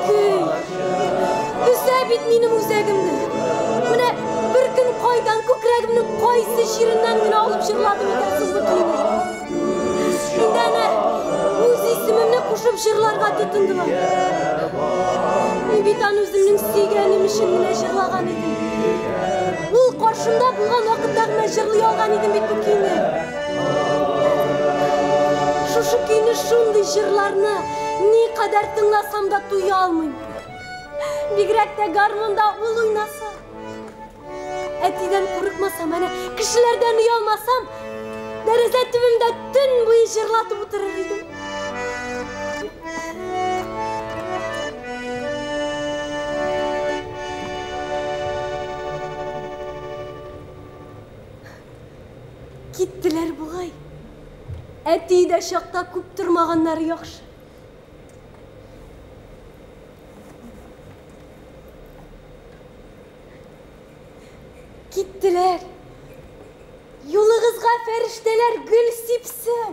көй! Өзә бит минем үзәгемне. Менә бер көн кайдан күкрәгемнең кайсы җиреннән генә алып җырладым икән соң бу көйне. Инде әнә үз исемемне кушып җырларга тотындылар. Мин бит аны үземнең сөйгәнем өчен генә җырлаган идем. Ул каршымда булган вакытта гына җырлый алган идем бит бу көйне. Шушы көйне шундый җырларны никадәр тыңласам да туя алмыйм. Бигрәк тә гармунда ул уйнаса. Әтидән курыкмасам, әнә кешеләрдән оялмасам, тәрәзә төбемдә төн буе җырлатып утырыр идем. Киттеләр бугай. Әти дә чакта күп тормаганнары яхшы. Киттеләр. Юлыгызга фәрештәләр гөл сипсен.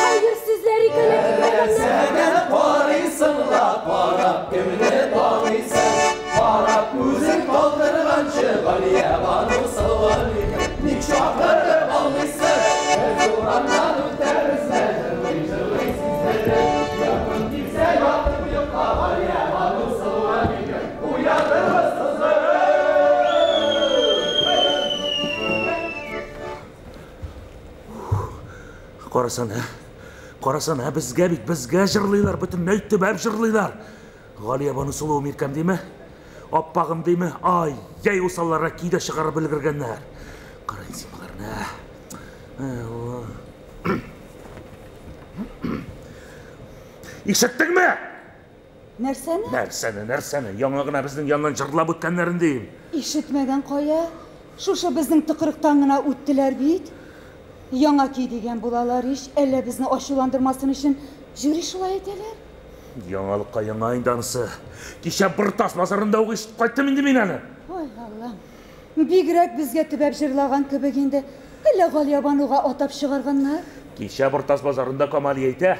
Хәерсезләр икән Нәрсәгә карыйсың ла, карап кемне таныйсың? Карап күзең калдырганчы, Галиябану сылу икән. Ник чакырып алмыйсың? Без урамнан үтәбез дә, җырлый-җырлый сиздереп. Якын килсә, ятып йокла, Галиябану сылу икән. Уятырбыз сыздырып. Карасана, карасана, безгә бит, безгә җырлыйлар, бөтенләй төбәп җырлыйлар. Галиябану сылуым иркәм диме? Аппагым диме? Ай, яй усалларга көй дә чыгарып өлгергәннәр. Караң син боларны. Ай, Алла. Ишеттеңме? Нәрсәне? Нәрсәне, нәрсәне? Яңа гына безнең яннан җырлап үткәннәрен дим. Ишетмәгән кая? Шушы безнең тыкрыктан гына үттеләр бит. Яңа көй дигән булалар ич, әллә безне ачуландырмасын өчен җөри шулай әйтәләр. Яңалыкка яңа инде анысы. Кичә Бортас базарында ук ишетеп кайттым инде мин аны. Ой, Аллам. Бигрәк безгә төбәп җырлаган кебек инде. Әллә Галиябануга атап чыгарганнар? Кичә Бортас базарында Камали әйтә,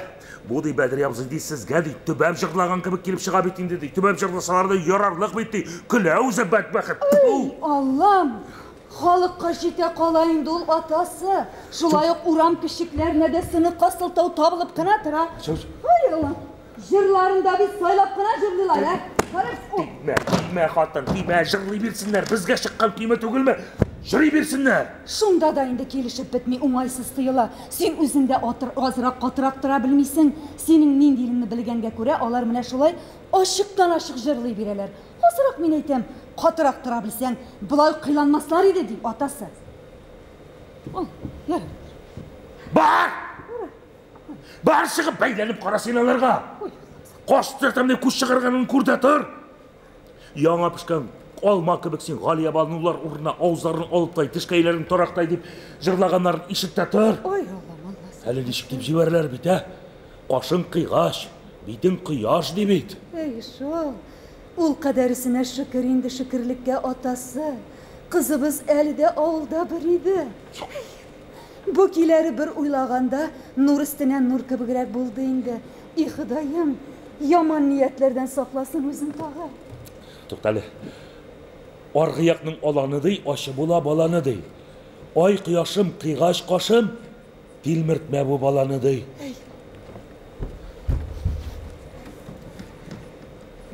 бу ди Бәдри абзый ди сезгә ди төбәп җырлаган кебек килеп чыга бит инде ди. Төбәп җырласалар да ярарлык бит ди. Көлә үзе бәдбәхет. Ой, Аллам! Халыкка җитә кала инде ул атасы. Шулай ук урам кешекләренә дә сыныкка сылтау табылып кына тора. Ой, Аллам! Җырларын да бит сайлап кына җырлыйлар, ә? Карагыз, о! Тимә, тимә, хатын, тимә, җырлый бирсеннәр. Безгә чыккан көйме түгелме? Җырый бирсеннәр. Шунда да инде килешеп бетми, уңайсыз тоела. Син үзең дә азрак катырак тора белмисең. Синең ниндилеңне белгәнгә күрә, алар менә шулай ачыктан-ачык җырлый бирәләр. Азрак мин әйтәм, катырак тора белсәң, болай кыйланмаслар иде, ди атасы. Ой, ярар. Бар! Бар чыгып бәйләнеп кара син аларга. Каш төзәтәм дип күз чыгарганын күр дә тор. Яңа пешкән алма кебек син Галиябанулар урынына авызларын алыптай, тешкәйләрен тарактай дип җырлаганнарын ишет тә тор. Ой, Аллам, Аллам. Әле ничек дип җибәрәләр бит, ә? Кашың кыйгач, битең кояш ди бит. Әй, шул. Ул кадәресенә шөкер инде шөкерлеккә атасы. Кызыбыз әле дә авылда бер иде. Бу киләре бер уйлаганда нур өстенә нур кебегрәк булды инде. И Ходаем, яман ниятләрдән сакласын үзен тагы. Туктале. Аргы якның аланы ди, ачы була баланы ди. Ай кояшым, кыйгач кашым, тилмертмә бу баланы ди.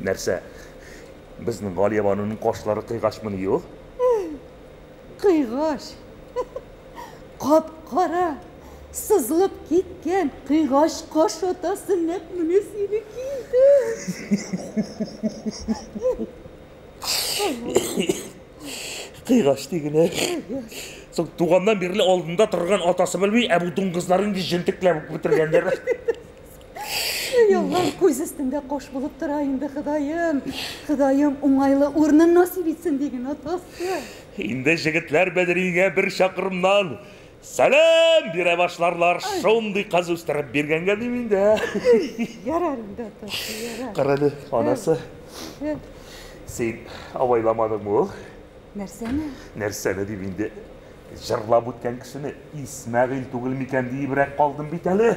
Нәрсә? Безнең Галиябануның кашлары кыйгачмыни юк? Кыйгач. Кап-кара, сызылып киткән кыйгач каш атасы нәкъ менә синеке инде. Кыйгач дигәне. Соң туганнан бирле алдында торган атасы белми, ә бу дуңгызлар инде җентекләп бетергәннәр. Эй, Аллам, күз өстендә каш булып тора инде, Ходаем. Ходаем, уңайлы урынын насыйп итсен диген атасы. Инде җегетләр Бәдригә бер чакрымнан сәлам бирә башларлар. Шундый кыз үстереп биргәнгә дим инде. Ярар инде, атасы, ярар. Карале, анасы. Син абайламадыңмы ул? Нәрсәне? Нәрсәне дип инде? Җырлап үткән кешене Исмәгыйль түгел микән диебрәк калдым бит әле.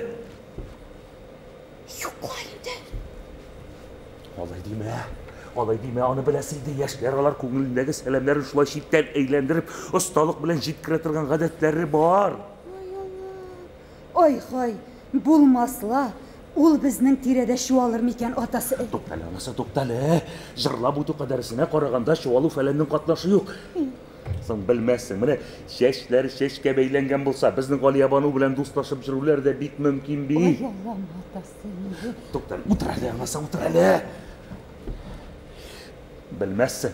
Юк инде. Алай димә. Алай димә, аны беләсе иде. Яшьләр алар күңелендәге сәламнәрен шулай читтән әйләндереп, осталык белән җиткерә торган гадәтләре бар. Ай, хай, булмас ла. Ул безнең тирәдә чуалыр микән, атасы? Туктале, анасы, туктале. Җырлап үтү кадәресенә караганда чуалу фәләннең катнашы юк. Соң белмәссең, менә чәчләре чәчкә бәйләнгән булса, безнең Галиябану белән дуслашып йөрүләр дә бик мөмкин бит. Ай, Аллам, атасы инде. Туктале, утыр әле, анасы, утыр әле. Белмәссең,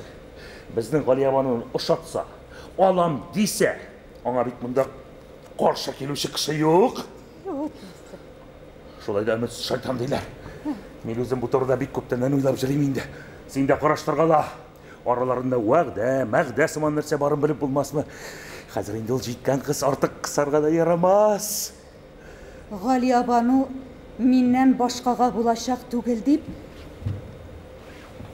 безнең Галиябануны ошатса, алам дисә, аңа бит монда каршы килүче кеше юк. Шулай да өметсез шайтан диләр. Мин үзем бу турыда бик күптәннән уйлап йөрим инде. Син дә караштыргала. Араларында вәгъдә, мәгъдә сыман нәрсә барын белеп булмасмы? Хәзер инде ул җиткән кыз, артык кысарга да ярамас. Галиябану миннән башкага булачак түгел дип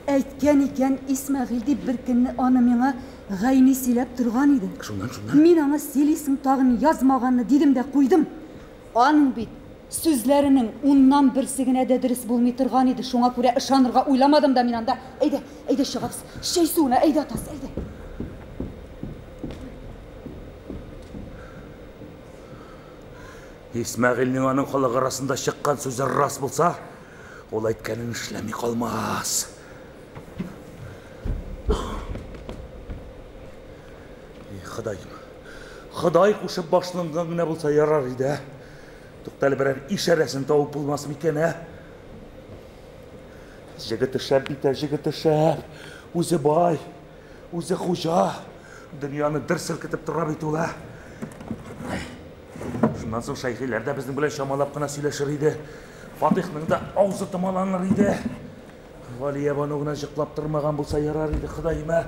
әйткән икән Исмәгыйль дип бер көнне аны миңа Гайни сөйләп торган иде. Шуннан, шуннан. Мин аңа сөйлисең тагын язмаганны дидем дә куйдым. Аның бит сүзләренең уннан берсе генә дә дөрес булмый торган иде. Шуңа күрә ышанырга уйламадым да мин анда. Әйдә, әйдә чыгабыз. Чәй суына, әйдә атасы, әйдә. Исмәгыйльнең аның халык арасында чыккан сүзе рас булса, ул әйткәнен эшләми калмас. Эй, Ходаем. Ходай кушып башланган гына булса ярар иде, ә? Туктале, берәр ишарәсен табып булмас микән, ә? Җегете шәп бит, ә, җегете шәп. Үзе бай, үзе хуҗа. Дөньяны дер селкетеп тора бит ул, ә? Шуннан соң Шәйхиләр дә безнең белән чамалап кына сөйләшер иде. Фатихның да авызы томаланыр иде. Галиябану гына җыклап тормаган булса ярар иде, Ходаем, ә?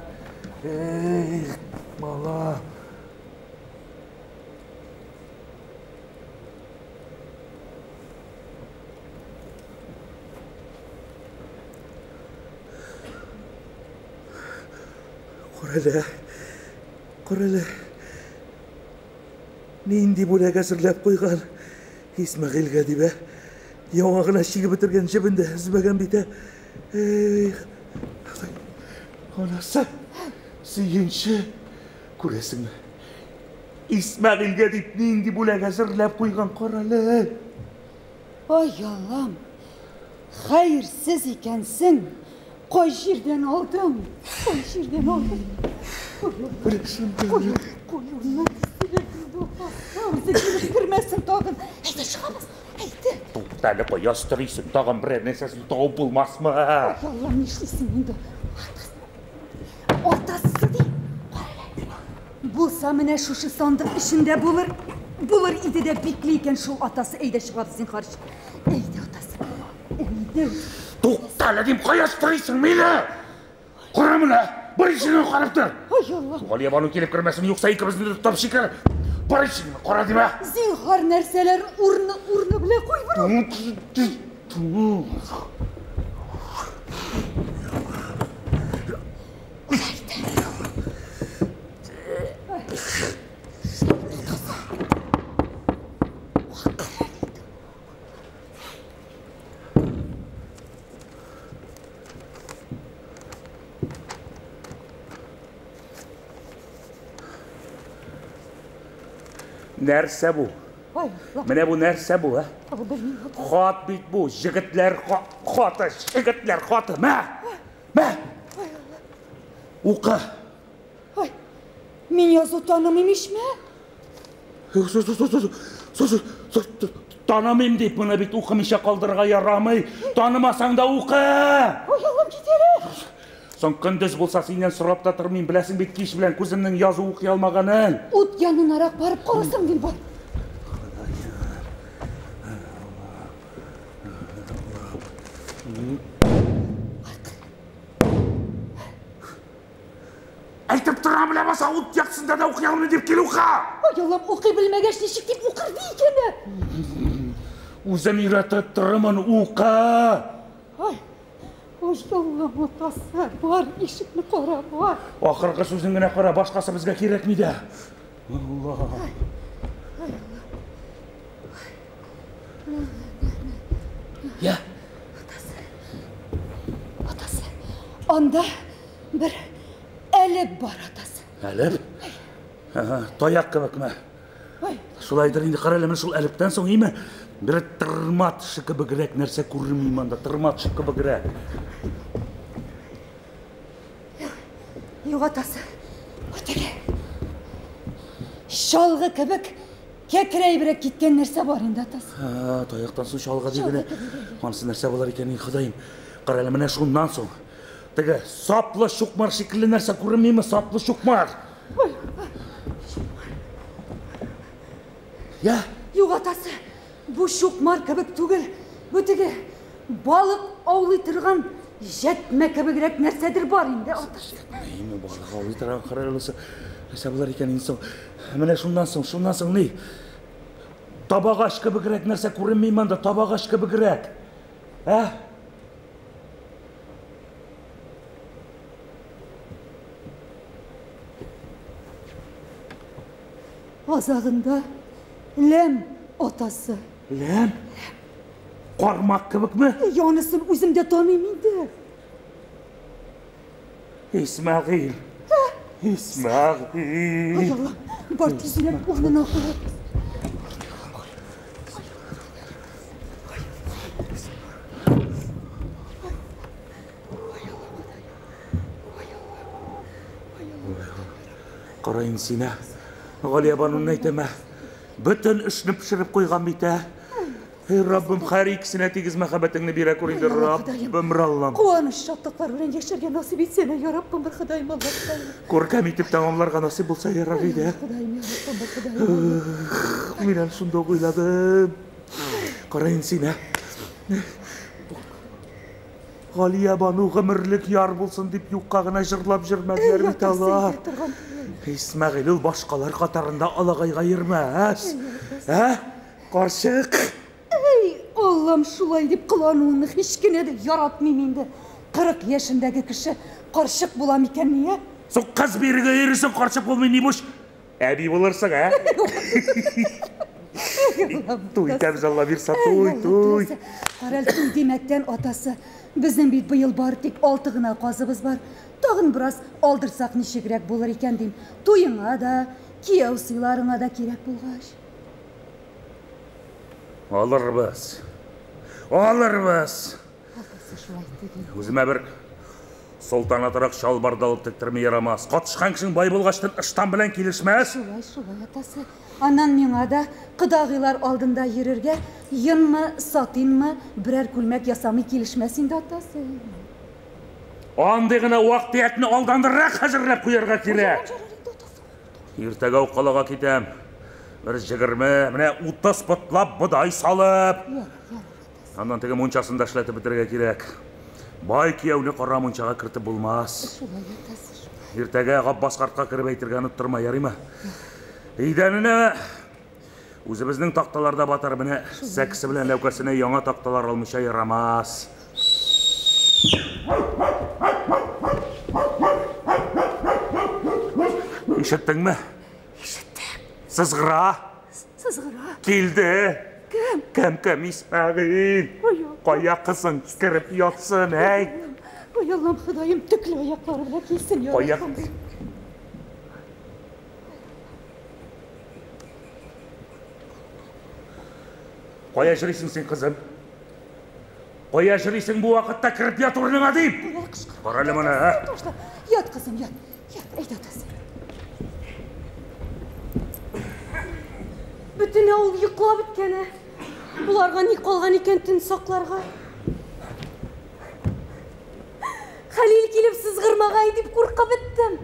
Эх, бала. Карале, карале. Нинди бүләк әзерләп куйган Исмәгыйльгә дип, ә? Яңа гына чигеп бетергән җебен дә өзмәгән бит, ә? Эх, анасы, сөенче, күрәсеңме? Исмәгыйльгә дип нинди бүләк әзерләп куйган, карале. Ай, Аллам, хәерсез икәнсең. Кай җирдән алдың? Кай җирдән алдың? Үзе килеп кермәсен тагын. Әйдә чыгабыз. Әйдә. Туктале, кая өстерисең? Тагын берәр нәрсәсен табып булмасмы? Ай, Аллам, нишлисең инде? Атасы ди. Булса менә шушы сандык эчендә булыр. Булыр иде дә бикле икән шул атасы. Әйдә чыгабыз зинһар. Әйдә атасы. Әйдә. Туктале дим, кая өстерисең мине? Кара менә, бар ишегеңне карап тор. Ай, Алла. Галиябану килеп кермәсен, юкса икебезне дә тотып шикәр. Бар ишегеңне, кара димә. Зинһар нәрсәләрен урыны урыны белән куй бер. Нәрсә бу? Ай, Алла. Менә бу нәрсә бу, ә? Белмим. Хат бит бу, җегетләр хаты, җегетләр хаты. Мә! Мә! Укы. Ай, мин язу танымыйм ишме? Танымыйм дип, моны бит укымыйча калдырырга ярамый. Танымасаң да укы! Ай, Аллам, кит әле. Соң көндез булса синнән сорап та тормыйм, беләсең бит кич белән күземнең язу укый алмаганын. Ут янынарак барып карасам дим бар. Әйтеп торам ләбаса, ут яктысында да укый алмыйм дип кил укы! Ай, Аллам, укый белмәгәч ничек дип укыр ди икән? Үзем өйрәтеп торырмын, укы! Ай, ой, Аллам, атасы, бар, ишекне кара, бар. Ахыргы сүзен генә кара, башкасы безгә кирәкми дә. Алла. Я. Анда бер әлеп бар, атасы. Әлеп? Ага, таяк кебекме? Шулайдыр инде, кара әле, менә шул әлептән соң име? Бер тырма теше кебегрәк нәрсә күренми монда, тырма теше кебегрәк. Юк, атасы. Теге чалгы кебек кәкрәйбрәк киткән нәрсә бар инде, атасы. Ха, таяктан соң чалгы дигәне. Анысы нәрсә булыр икән, и Ходаем. Кара әле, менә шуннан соң. Теге саплы чукмар шикелле нәрсә күренмиме? Саплы чукмар. Я? Юк, атасы, бу чукмар кебек түгел. Бу теге балык аулый торган җәтмә кебегрәк нәрсәдер бар инде, атасы. Нейме балык аулый торган кара әле, нәрсә булыр икән инде соң? Менә шуннан соң, шуннан соң ни? Табагач кебегрәк нәрсә күренми монда, табагач кебегрәк. Ә? Азагында ләм, атасы. Ләм? Кармак кебекме? Янысын үзем дә таныйм инде. Исмәгыйль. Исмәгыйль. Ай Аллам, бар тизрәк урынына куй. Караен син, ә? Галиябануны әйтәм, ә? Бөтен эшне пешереп куйган бит, ә? Эй, Раббым, һәр икесенә тигез мәхәббәтеңне бирә күр инде, Раббым, Раллам. Куаныч, шатлыклар белән яшәргә насыйп итсәнә, я Раббым, бер Ходаем, Аллаһ Ходаем. Күркәм итеп тәмамларга насыйп булса, ярар иде. Ходаем, я Раббым, бер Ходаем. Мин әле шунда ук уйладым. Караен син, ә? Галиябану гомерлек яр булсын дип юкка гына җырлап җөрмәделәр бит алар. Исмәгыйль ул башкалар катарында алагайга йөрмәс. Ә? Карчык. Әй, Аллам, шулай дип кылануыңны һич кенә дә яратмыйм инде. 40 яшендәге кеше карчык була микән ни, ә? Соң кыз бирергә йөрисең, карчык булмый ни буш? Әби булырсың, ә? Туй итәбез, Алла бирсә, туй, туй. Караль, туй димәктән, атасы, безнең бит быел бары тик 6 гына казыбыз бар. Тагын бераз алдырсак ничегрәк булыр икән дим. Туеңа да, кияү сыйларыңа да кирәк булгач. Алырбыз. Алырбыз. Үземә бер солтанатырак чалбар да алып тектерми ярамас. Катышкан кешең бай булгачтын ыштан белән килешмәс. Шулай, шулай, атасы. Аннан миңа да кодагыйлар алдында йөрергә йонмы, сатинмы, берәр күлмәк ясамый килешмәс инде, атасы. Андый гына вак-төякне алдандырак хәзерләп куярга кирәк. Иртәгә үк калага китәм. Бер 20, менә 30 потлап бодай салып. Аннан теге мунчасын да эшләтеп бетерергә кирәк. Бай кияүне кара мунчага кертеп булмас. Иртәгә Габбас картка кереп әйтергә оныттырма, ярыймы? Идәненә үзебезнең такталарда батар, менә сәкесе белән ләүкәсенә яңа такталар алмыйча ярамас. Ишеттеңме? Ишеттем. Сызгыра. Сызгыра. Килде. Кем? Кем, кем, Исмәгыйль. Кая кызың кереп ятсын, әй. Ой, Аллам, Ходаем, төкле аяклары белән килсен, я Кая? Раббым. Кая йөрисең син, кызым? Кая йөрисең бу вакытта кереп ят урыныңа дип? Кара әле моны, ә? Ят, кызым, ят. Ят, әйдә, атасы. Бөтен авыл йоклап беткән, ә? Буларга ни калган икән төн сакларга? Хәлил килеп сызгырмагай дип куркып беттем.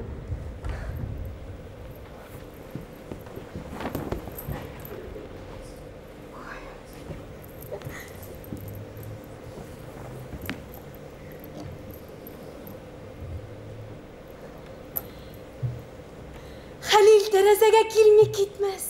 Хәлил тәрәзәгә килми китмәс.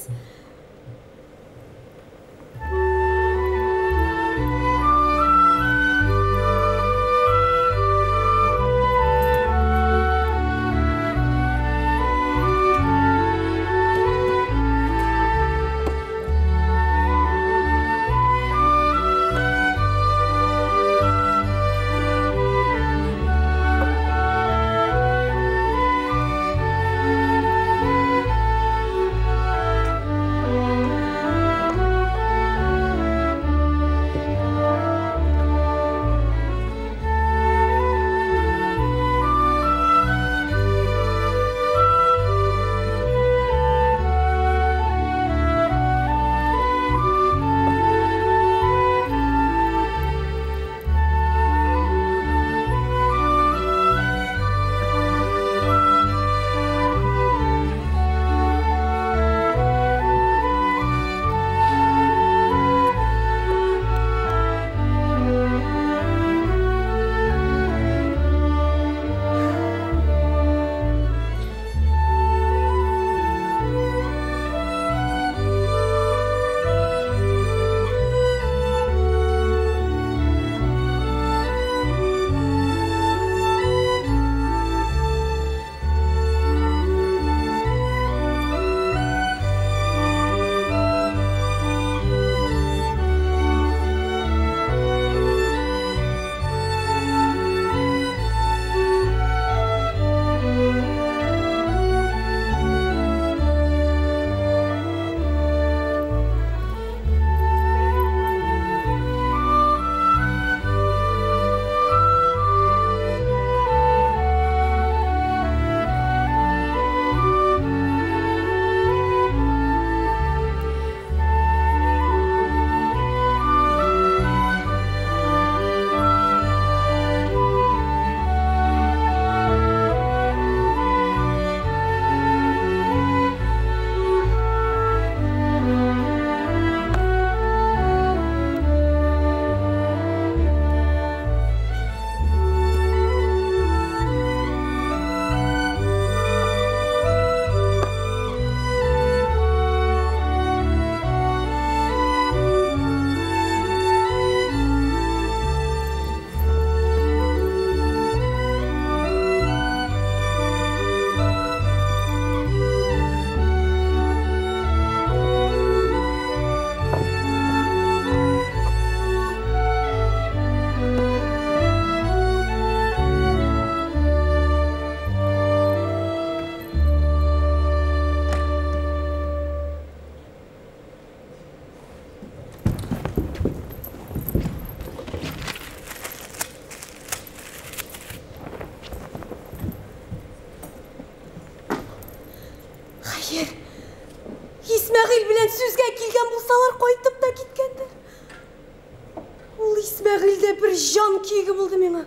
Исмәгыйль дә бер җан көеге булды миңа.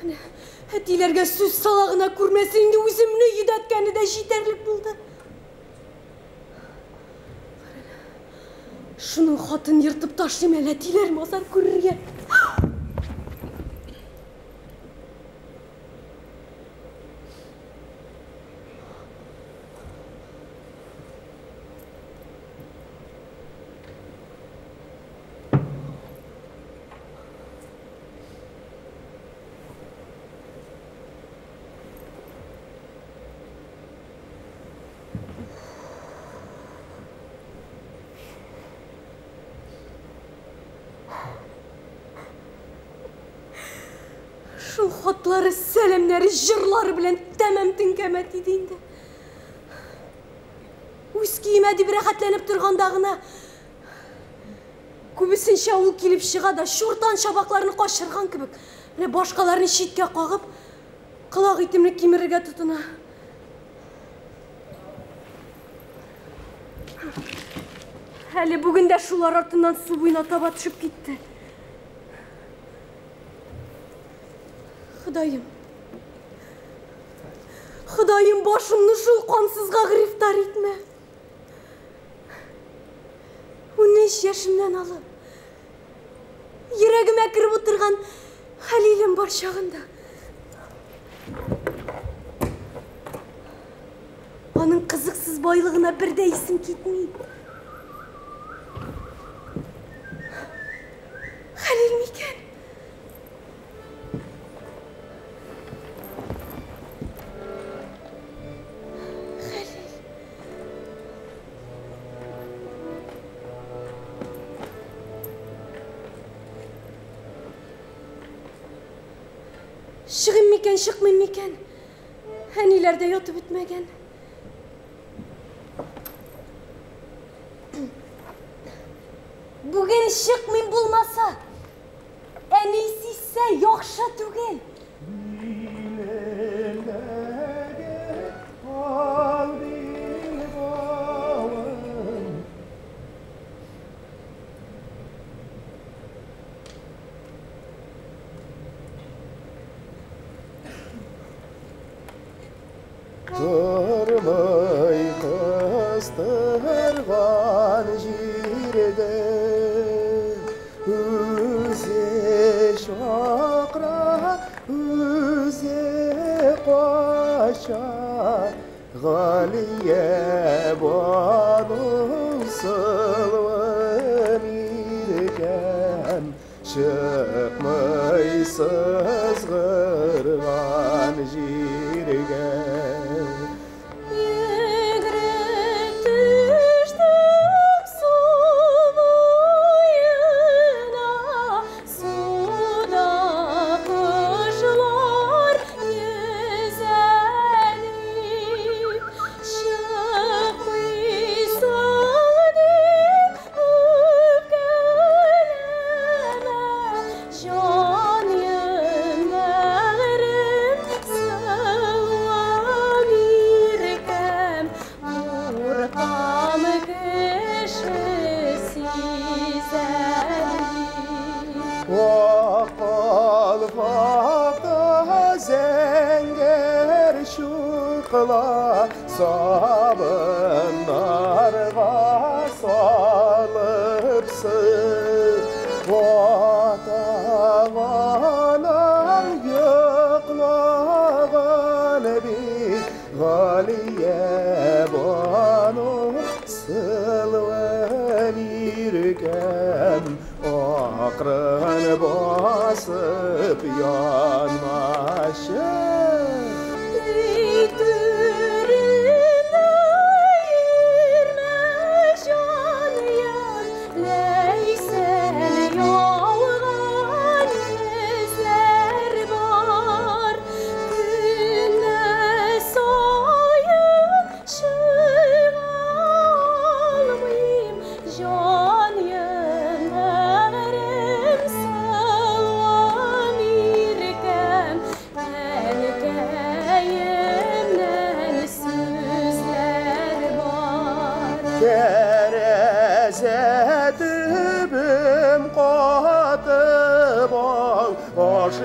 Әнә, әтиләргә сүз сала гына күрмәсен инде, үземне йөдәткәне дә җитәрлек булды. Шуның хатын ертып ташлыйм әле, әтиләр мазар күрергә. Шул хатлары, сәламнәре, җырлары белән тәмам теңкәмә тиде инде. Үз киемә дип рәхәтләнеп торганда гына күбесенчә ул килеп чыга да чуртан чабакларны качырган кебек, менә башкаларны читкә кагып, колак итемне кимерергә тотына. Әле бүген дә шулар артыннан су буена таба төшеп китте. Ходаем. Ходаем, башымны шул кансызга грифтар итмә. 13 яшемнән алып, йөрәгемә кереп утырган Хәлилем бар чагында. Аның кызыксыз байлыгына бер дә исем китми. Хәлил микән? Хәлил. Чыгыйм микән, чыкмыйм микән? Әниләр дә ятып бетмәгән. Бүген чыкмыйм булмаса, әни сизсә яхшы түгел. Тормый кыстырган җирдә, үзе чакыра, үзе кача, Галия Бану сылуым иркәм, чыкмый сызгырган җиргә. Йөгереп төштем су буена, суда кошлар йөзә дип, чыкмыйсың дип үпкәләмә, җаным бәгърем, сылуым иркәм, куркам кеше сизә дип. Калфакта зәңгәр чукла сабыннарга салыпсыз. Ватаганың йоклаган бит, Галия Бану сылуым иркәм, акрын басып янмашы. Өй түрендә йөрмә, җаныем, Ләйсән ялган йөзләр бар. Көнне саен чыга алмыйм, җаныем, бәгърем, сылуым иркәм.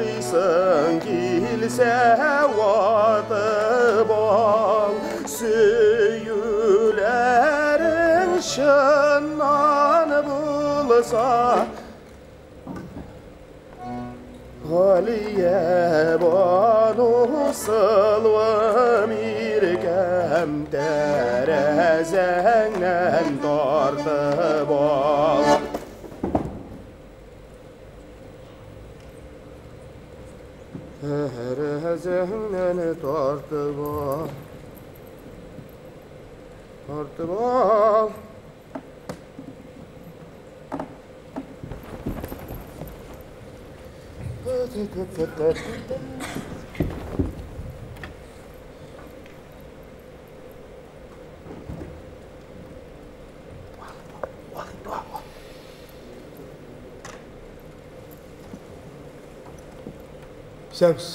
Ашыйсың килсә ватып ал. Сөюләрең чыннан булса, Галия бану сылуым иркәм, тәрәзәңнән тартып ал. Тәрәзәңнән тартып ал. Тартып ал. Сәмс.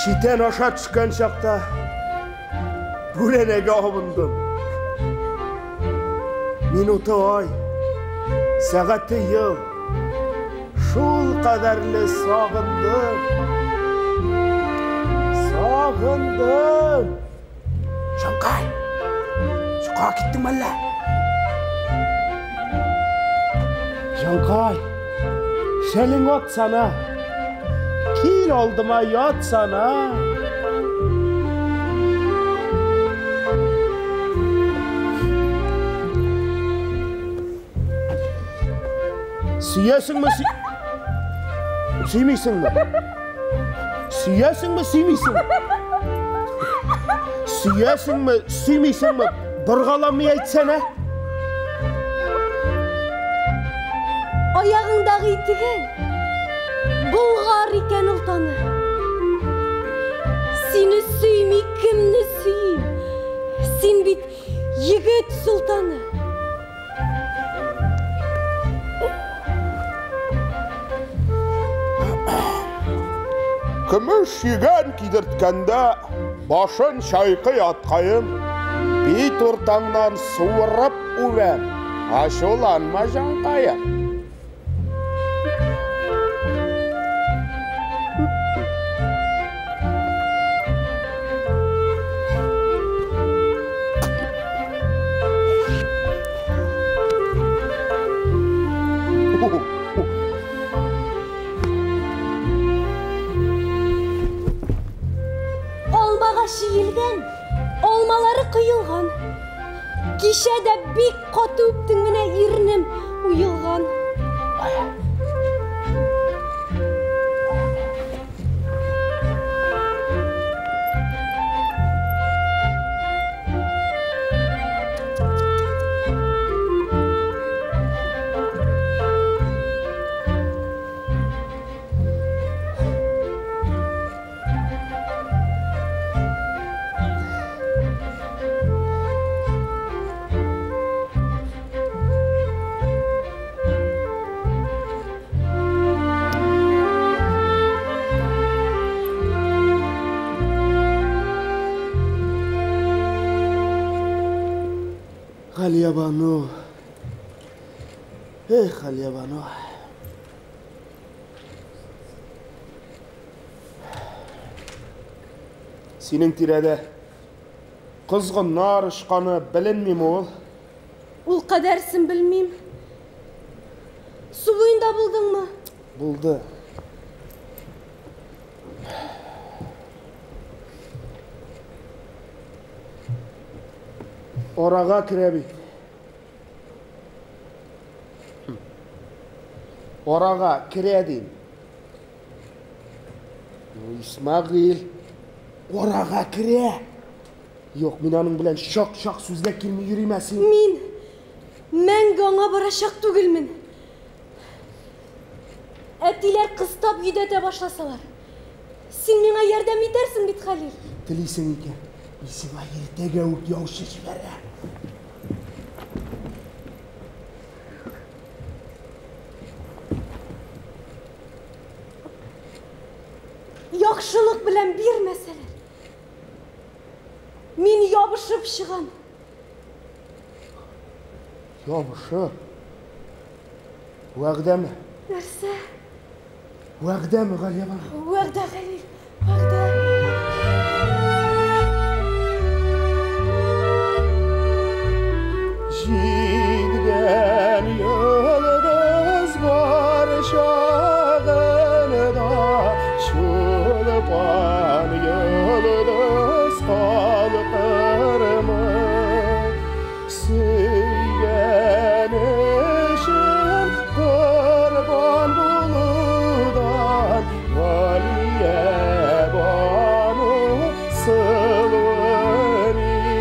Читән аша төшкән чакта бүрәнәгә абындым. Минуты ай, сәгате ел, шул кадәрле сагындым. Сагындым. Җанкай, йокыга киттеңме әллә? Җанкай, шәлең атсана. Кил алдыма ятсана. Сөясеңме, сөймисеңме? Сөясеңме, сөймисеңме? Сөясеңме, сөймисеңме? Боргаламый әйтсәнә. Аягыңдагы итегең Болгар икән олтаны. Сине сөйми кемне сөйим? Син бит егет солтаны. Көмеш йөгән кидерткәндә башын чайкый аткаем, бит уртаңнан суырып үбәм. Ачуланма, җанкаем. Алмагач иелгән, алмалары коелган. Кичә дә бик каты үптең, менә ирнем уелган. Галиябану. Эх, Галиябану. Синең тирәдә козгыннар очканы беленмиме ул? Ул кадәрсен белмим. Су буенда булдыңмы? Булды. Арага керә бит. Арага керә дим. Исмәгыйль, арага керә. Юк, мин аның белән чак-чак сүзгә килми йөрим, ә син? Мин мәңге аңа барачак түгелмен. Әтиләр кыстап йөдәтә башласалар, син миңа ярдәм итәрсең бит, Хәлил? Телисең икән, мин сиңа иртәгә үк яучы җибәрәм. Яхшылык белән бирмәсәләр, мин ябышып чыгам. Ябышып? Вәгъдәме? Нәрсә? Вәгъдәме, Галиябану? Вәгъдә, Хәлил, вәгъдә. Җиткән йолдыз бар чагында, Чулпан йолдыз калкырмы? Сөйгән өчен корбан булудан Галиябану сылуым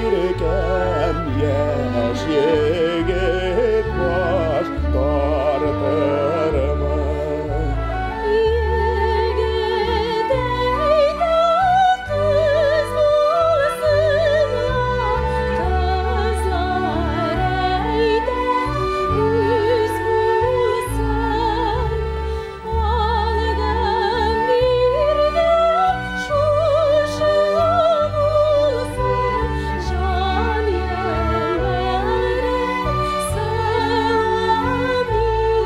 иркәм, яшь егет баш тартырмы? Егет әйдә кыз булсын, кызлар әйдә үз булсын. Алдым бирдем шушы булсын, җаным бәгърем, сылуым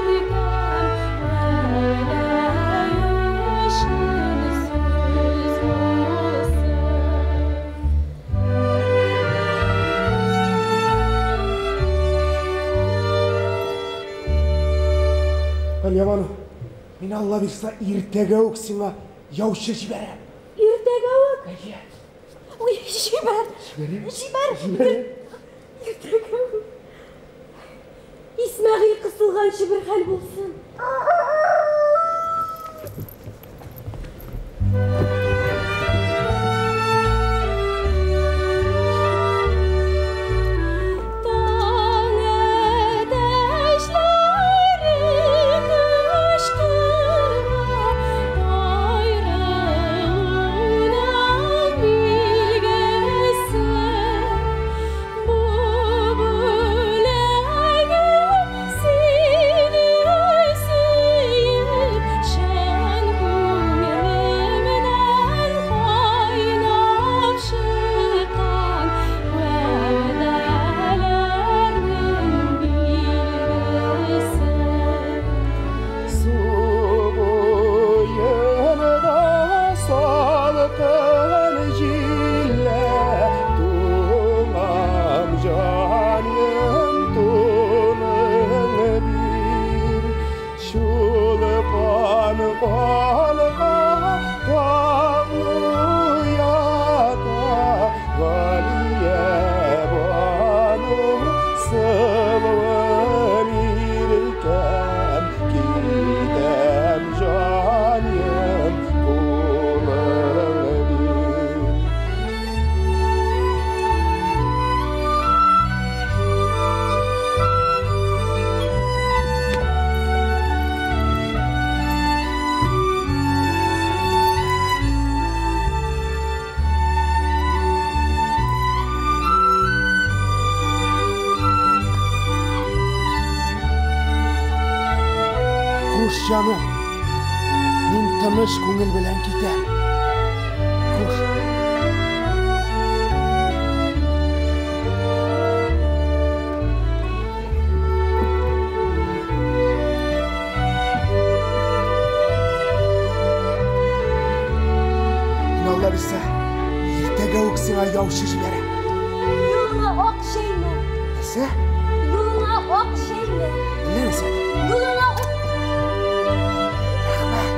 иркәм, вәгъдә өчен сүз булсын. Галиябану, мин Алла бирса иртәгә үк сиңа яучы җибәрәм. Иртәгә үк? Әйе. Ой, җибәр. Җибәрим. Җибәр. Җибәрим. Иртәгә үк. Исмәгыйль кысылганчы бер хәл булсын. Таң әтәчләре кычкыра, аерылуның билгесе. Бу бүләгем сине сөеп, чын күңелемнән кайнап чыккан вәгъдәләрнең билгесе. Су буенда салкын җиллә, туңам җаным, туның бир. Чулпан калка таң уята, Галиябану сылуым иркәм, китәм җаным, кулың бир. Хуш, җаным. Мин тыныч күңел белән китәм. Хуш. бирсә, иртәгә үк сиңа яучы җибәрәм. Юлыңа ак җәймә. Нәрсә? Юлыңа ак җәймә. Әллә нәрсә? Юлыңа ак... Рәхмәт.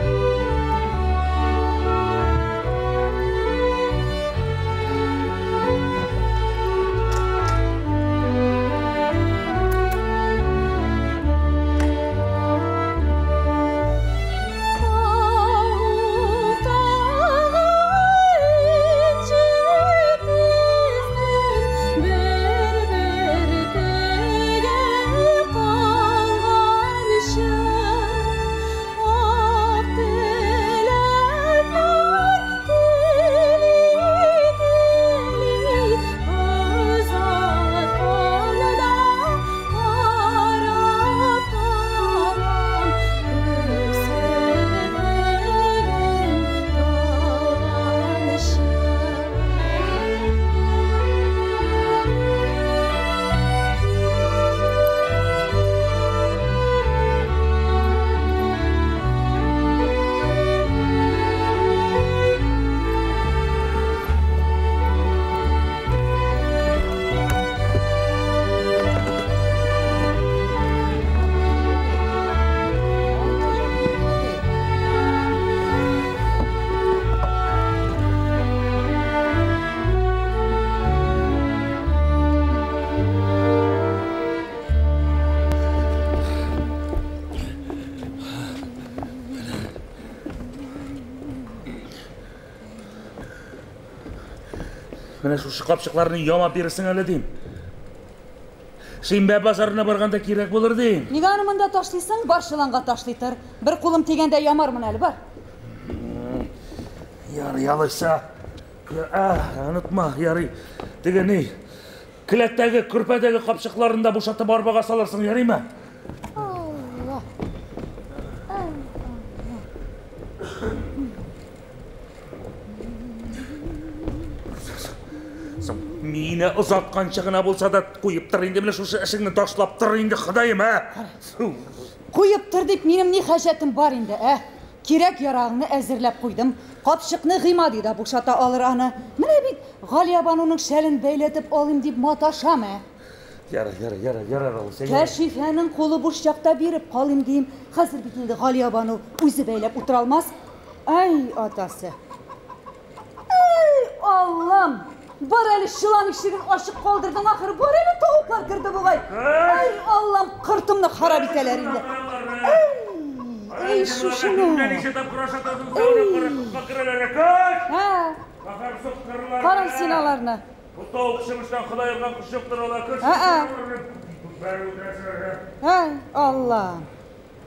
Менә шушы капчыкларны ямап бирерсең әле дим. Шимбә базарына барганда кирәк булыр дим. Нигә аны монда ташлыйсың? Бар чоланга ташлый тор. Бер кулым тигәндә ямармын әле, бар. Ярый, алайса. Онытма, ярый. Теге ни, келәттәге, көрпәдәге капчыкларын да бушатып арбага салырсың, ярыймы? Алла. Соң, мине озатканчы гына булса да куеп тор инде, менә шушы эшеңне ташлап тор инде, Ходаем, ә? Куеп тор дип минем ни хаҗәтем бар инде, ә? Кирәк ярагыңны әзерләп куйдым. Капчыкны Гыймади да бушата алыр аны. Менә бит Галиябануның шәлен бәйләтеп алыйм дип маташам, ә? Ярар, ярар, ярар, ярар, алайса, ярар. Кәшифәнең кулы буш чакта биреп калыйм дим. Хәзер бит инде Галиябану үзе бәйләп утыра алмас. Ай, атасы. Ай, Аллам! Бар әле чолан ишеген ачык калдырдың ахыр. Бар әле тавыклар керде бугай. Ай, Аллам, кортымны харап итәләр инде. Ай, эй, шушыны. Һа, кара син аларны. Бу тавык чымыштан Ходай орган кош юктыр ала көч. Ә-ә. Ай, Аллам.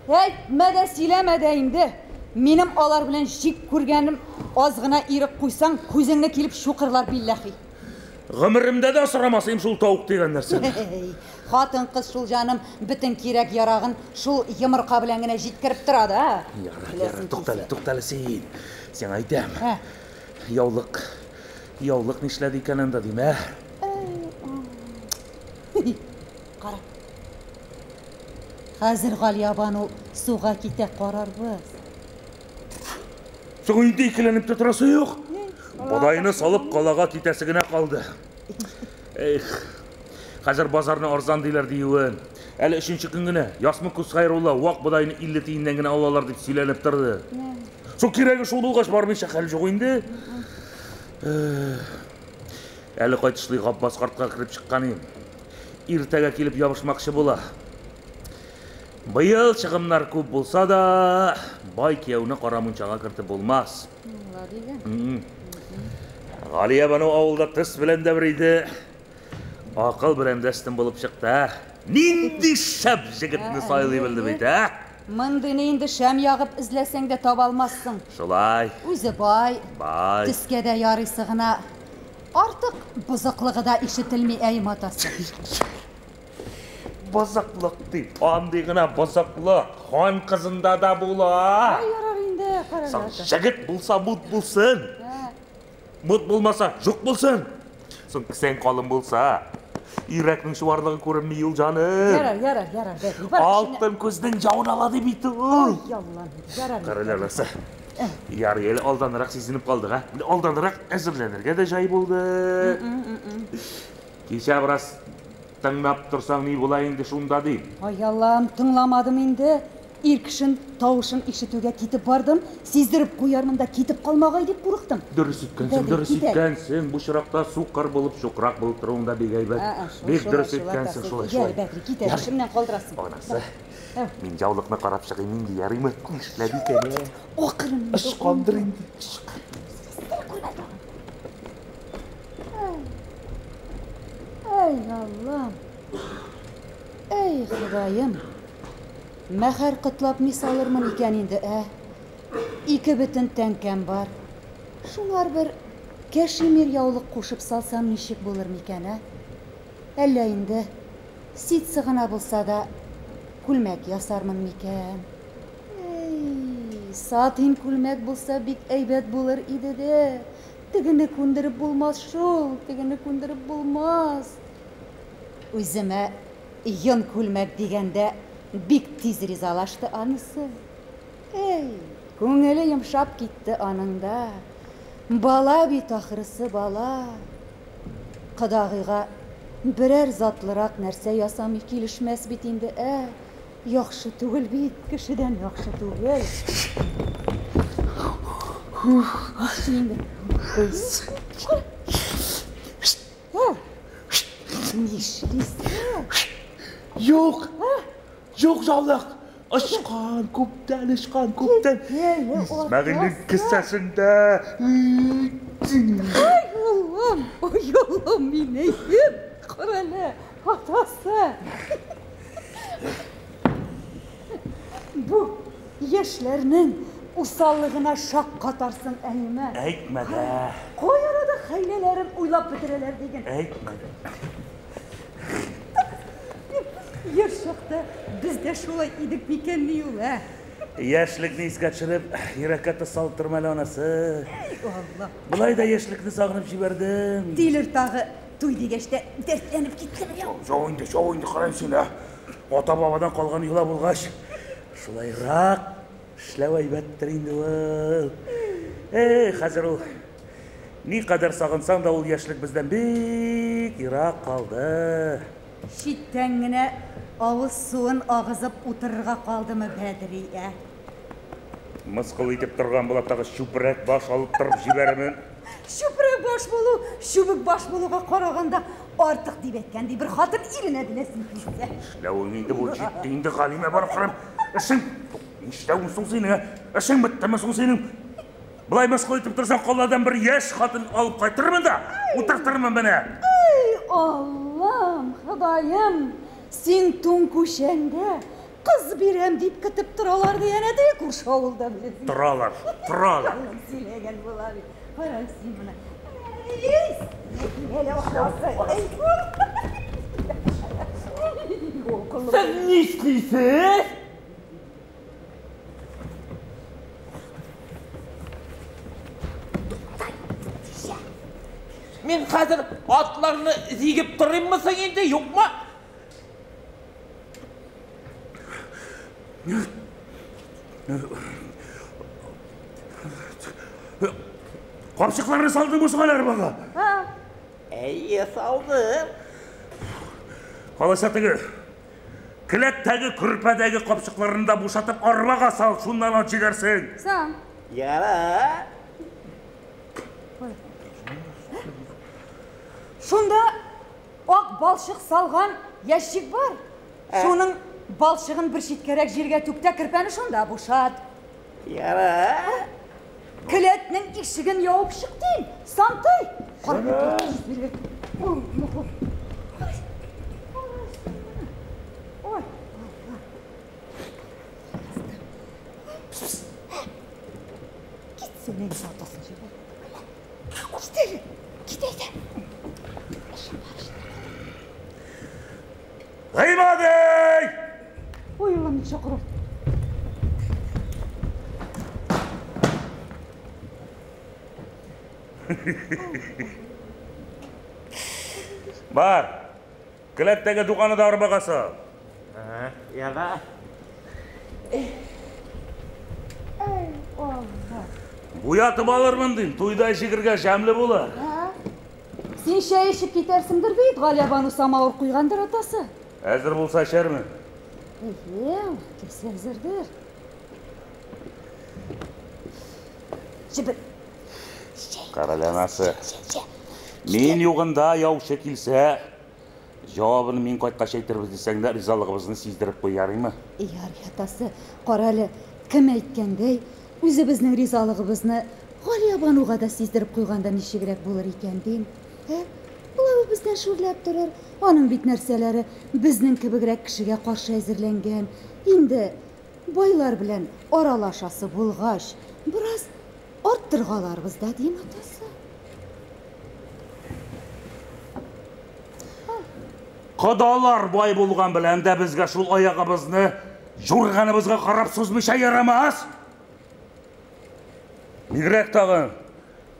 Әйтмә дә, сөйләмә дә инде. Минем алар белән җик күргәнем аз гына ирек куйсаң, күзеңне килеп чукырлар билләхи. Гомеремдә дә сорамас идем шул тавык дигән нәрсәне. Хатын кыз шул җаным бөтен кирәк ярагын шул йомырка белән генә җиткереп тора да. Ярар, ярар, туктале, туктале син. Сиңа әйтәм. Ә. Яулык. Яулык нишләде икән анда дим, ә? Кара. Хәзер Галиябану суга китә карарбыз. Соң инде икеләнеп тә торасы юк. Бодайны салып калага китәсе генә калды. Эх, хәзер базарны арзан диләр диюен. Әле өченче көн генә Ясмык күз Хәйрулла вак бодайны 50 тиеннән генә алалар дип сөйләнеп торды. Шул кирәге шул булгач бармыйча хәл юк инде. Әле кайтышлый Габбас картка кереп чыккан идем. Иртәгә килеп ябышмакчы була. Быел чыгымнар күп булса да, бай кияүне кара мунчага кертеп булмас. Галиябану авылда төс белән дә бер иде. Акыл белән дә өстен булып чыкты, ә? Нинди шәп җегетне сайлый белде бит, ә? Мондыйны инде шәм ягып эзләсәң дә таба алмассың. Шулай. Үзе бай, Бай. төскә дә ярыйсы гына. Артык бозыклыгы да ишетелми, әй матасы. Бозыклык дип, андый гына бозыклык хан кызында да була. Ай, ярар инде, Соң карарга. җегет булса мут булсын. Мут булмаса юк булсын. Соң кесәң калын булса, йөрәкнең чуарлыгы күренми ул җаным. Ярар, ярар, ярар. Бәби, бар эшеңә. Алтын күзнең явын ала дип бит ул. Ай, Аллам, ярар. Каралар ласа. Ярый әле алданрак сизенеп калдык, а? Алданрак әзерләнергә дә җай булды. Кичә бераз тыңлап торсаң ни була инде шунда дим. Ай Аллам, тыңламадым инде. Ир кешен тавышын ишетүгә китеп бардым, сиздереп куярмын да китеп калмагай дип курыктым. Дөрес иткәнсең, дөрес иткәнсең. Бу чиракта сукыр булып, чукрак булып торуың да бик әйбәт. Бик дөрес иткәнсең, шулай, шулай. Бәдри, кит әле, эшемнән калдырасың. Анасы, мин яулыкны карап чыгыйм инде, ярыймы? Нишләде икән, ә? Акрын. Ышкандыр инде. Әй, Аллам. Әй, Ходаем. Мәхәр котлап ни салырмын икән инде, ә? Ике бөтен тәңкәм бар. Шуңар бер кәшимир яулык кушып салсам ничек булыр микән, ә? Әллә инде ситсы гына булса да күлмәк ясармын микән? Әй, сатин күлмәк булса бик әйбәт булыр иде дә. Тегене күндереп булмас шул, тегене күндереп булмас. Үземә йон күлмәк дигәндә бик тиз ризалашты анысы. Әй, күңеле йомшап китте аның да. Бала бит ахрысы бала. Кодагыйга берәр затлырак нәрсә ясамый килешмәс бит инде, ә? Яхшы түгел бит, кешедән яхшы түгел. Нишлим инде? Нишлисең? Юк! Юк яулык! Очкан, күптән очкан, күптән. Исмәгыйльнең кесәсендә. Ай, улым, ой, улым минем. Карале, атасы. Бу яшьләрнең усаллыгына шаккатарсың, әйме? Әйтмә дә. Кай арада хәйләләрен уйлап бетерәләр диген. Әйтмә дә. Яшь чакта без дә шулай идек микәнни ул, ә? Яшьлекне искә төшереп, йөрәккә тоз салып торма әле, анасы. Әй, Алла. Болай да яшьлекне сагынып җибәрдем. Тилер тагы туй дигәч тә дәртләнеп киттем. Җау инде, җау инде, карыйм син, ә. Ата-бабадан калган йола булгач, шулайрак эшләү әйбәттер инде ул. Эй, хәзер ул никадәр сагынсаң да ул яшьлек бездән бик ерак калды. Читтән генә авыз суын агызып утырырга калдымы Бәдри, ә? Мыскыл итеп торган була тагы чүпрәк баш алып торып җибәрермен. Чүпрәк баш булу, чүбек баш булуга караганда артык дип әйткән ди бер хатын иренә беләсең килсә. Эшләвең инде бу җитте инде, Галимә, барып карам. Эшең, нишләвең соң синең, ә? Эшең беттеме соң синең? Болай мыскыл итеп торсаң, каладан бер яшь хатын алып кайтырмын да, утыртырмын менә. Эй, Аллам, Ходаем, син туң күчәңдә кыз бирәм дип көтеп торалар ди әнә теге күрше авылда беләсең. Торалар, торалар. Сөйләгән була бит. Кара син моны. Эй, әле атасы. Эй. Сез нишлисез? Мин хәзер атларны җигеп торыйммы соң инде, юкмы? Капчыкларны салдыңмы соң әле арбага? Әйе, салдым. Алайса теге келәттәге, көрпәдәге капчыкларны да бушатып арбага сал, шуннан ат җигәрсең. Сам. Яра. Шунда ак балчык салган ящик бар. Шуның балчыгын бер читкәрәк җиргә түк тә керпәне шунда бушат. Яра. Келәтнең ишеген ябып чык дим. Сантый. Ой. Китсен инде атасын җибәр. Кит әле. Кит әйдә. Гыймади! Ой, Аллам, чакыра. Бар. Келәттәге дуганы да арбага сал. Яра. Эй, Алла. Буятып алырмын дим, туйда җигергә җәмле булыр. Син чәй эчеп китәрсеңдер бит, Галиябану самавыр куйгандыр атасы. Әзер булса эчәрмен. Әйе, кесе әзердер. Җибер. Карале, анасы. Мин югында яучы килсә, җавабын мин кайткач әйтербез дисәң дә, ризалыгыбызны сиздереп куй, ярыймы? Ярый, атасы. Карале, кем әйткәндәй, үзебезнең ризалыгыбызны Галиябануга да сиздереп куйганда ничегрәк булыр икән, дим. Ә? Болай ул бездән шүрләп торыр. Аның бит нәрсәләре безнең кебегрәк кешегә каршы әзерләнгән. Инде байлар белән аралашасы булгач, бераз арттыргаларбыз да, дим, атасы. Кодалар бай булган белән дә безгә шул аягыбызны юрганыбызга карап сузмыйча ярамас. Бигрәк тагын.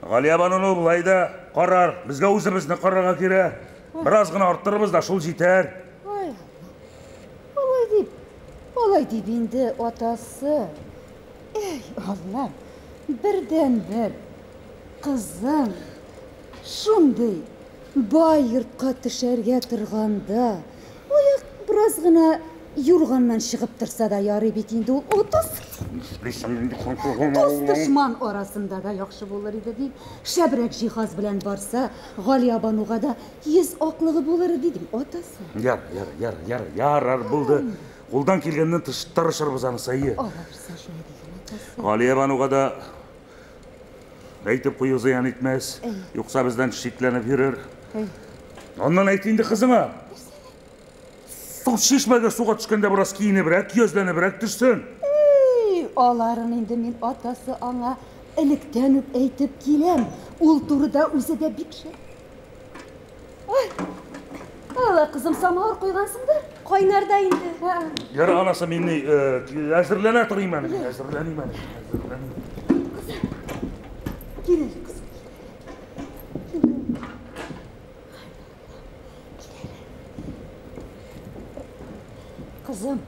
Галиябануны болай да карар, безгә үзебезне карарга кирәк. Бераз гына арттырырбыз да шул җитәр. Ай, алай дип, алай дип инде, атасы. Эй, Аллам, бердәнбер кызым шундый бай йортка төшәргә торганда, аяк бераз гына юрганнан чыгып торса да ярый бит инде ул, атасы. Дус дошман арасында да яхшы булыр иде дип, шәбрәк җиһаз белән барса, Галиябануга да йөз аклыгы булыр иде дим, атасы. Яр, яр, яр, яр, ярар булды. Кулдан килгәнне тырышырбыз анысы, әйе. Алабызса шулай диген, атасы. Галиябануга да әйтеп кую зыян итмәс. Юкса бездән шикләнеп йөрер. Аннан әйт инде кызыңа. Су чишмәгә суга төшкәндә бераз киенебрәк, көязләнебрәк төшсен. Эй, аларын инде мин атасы аңа электән үк әйтеп киләм. Ул турыда үзе дә бик шәп. Ай, Алла, кызым, самавыр куйгансыңдыр? Кайнар да инде. Яр, анасы, мин ни, әзерләнә торыйм әле, мин әзерләним әле, әзерләним. Кил әле, кызым, кил әле. Кызым,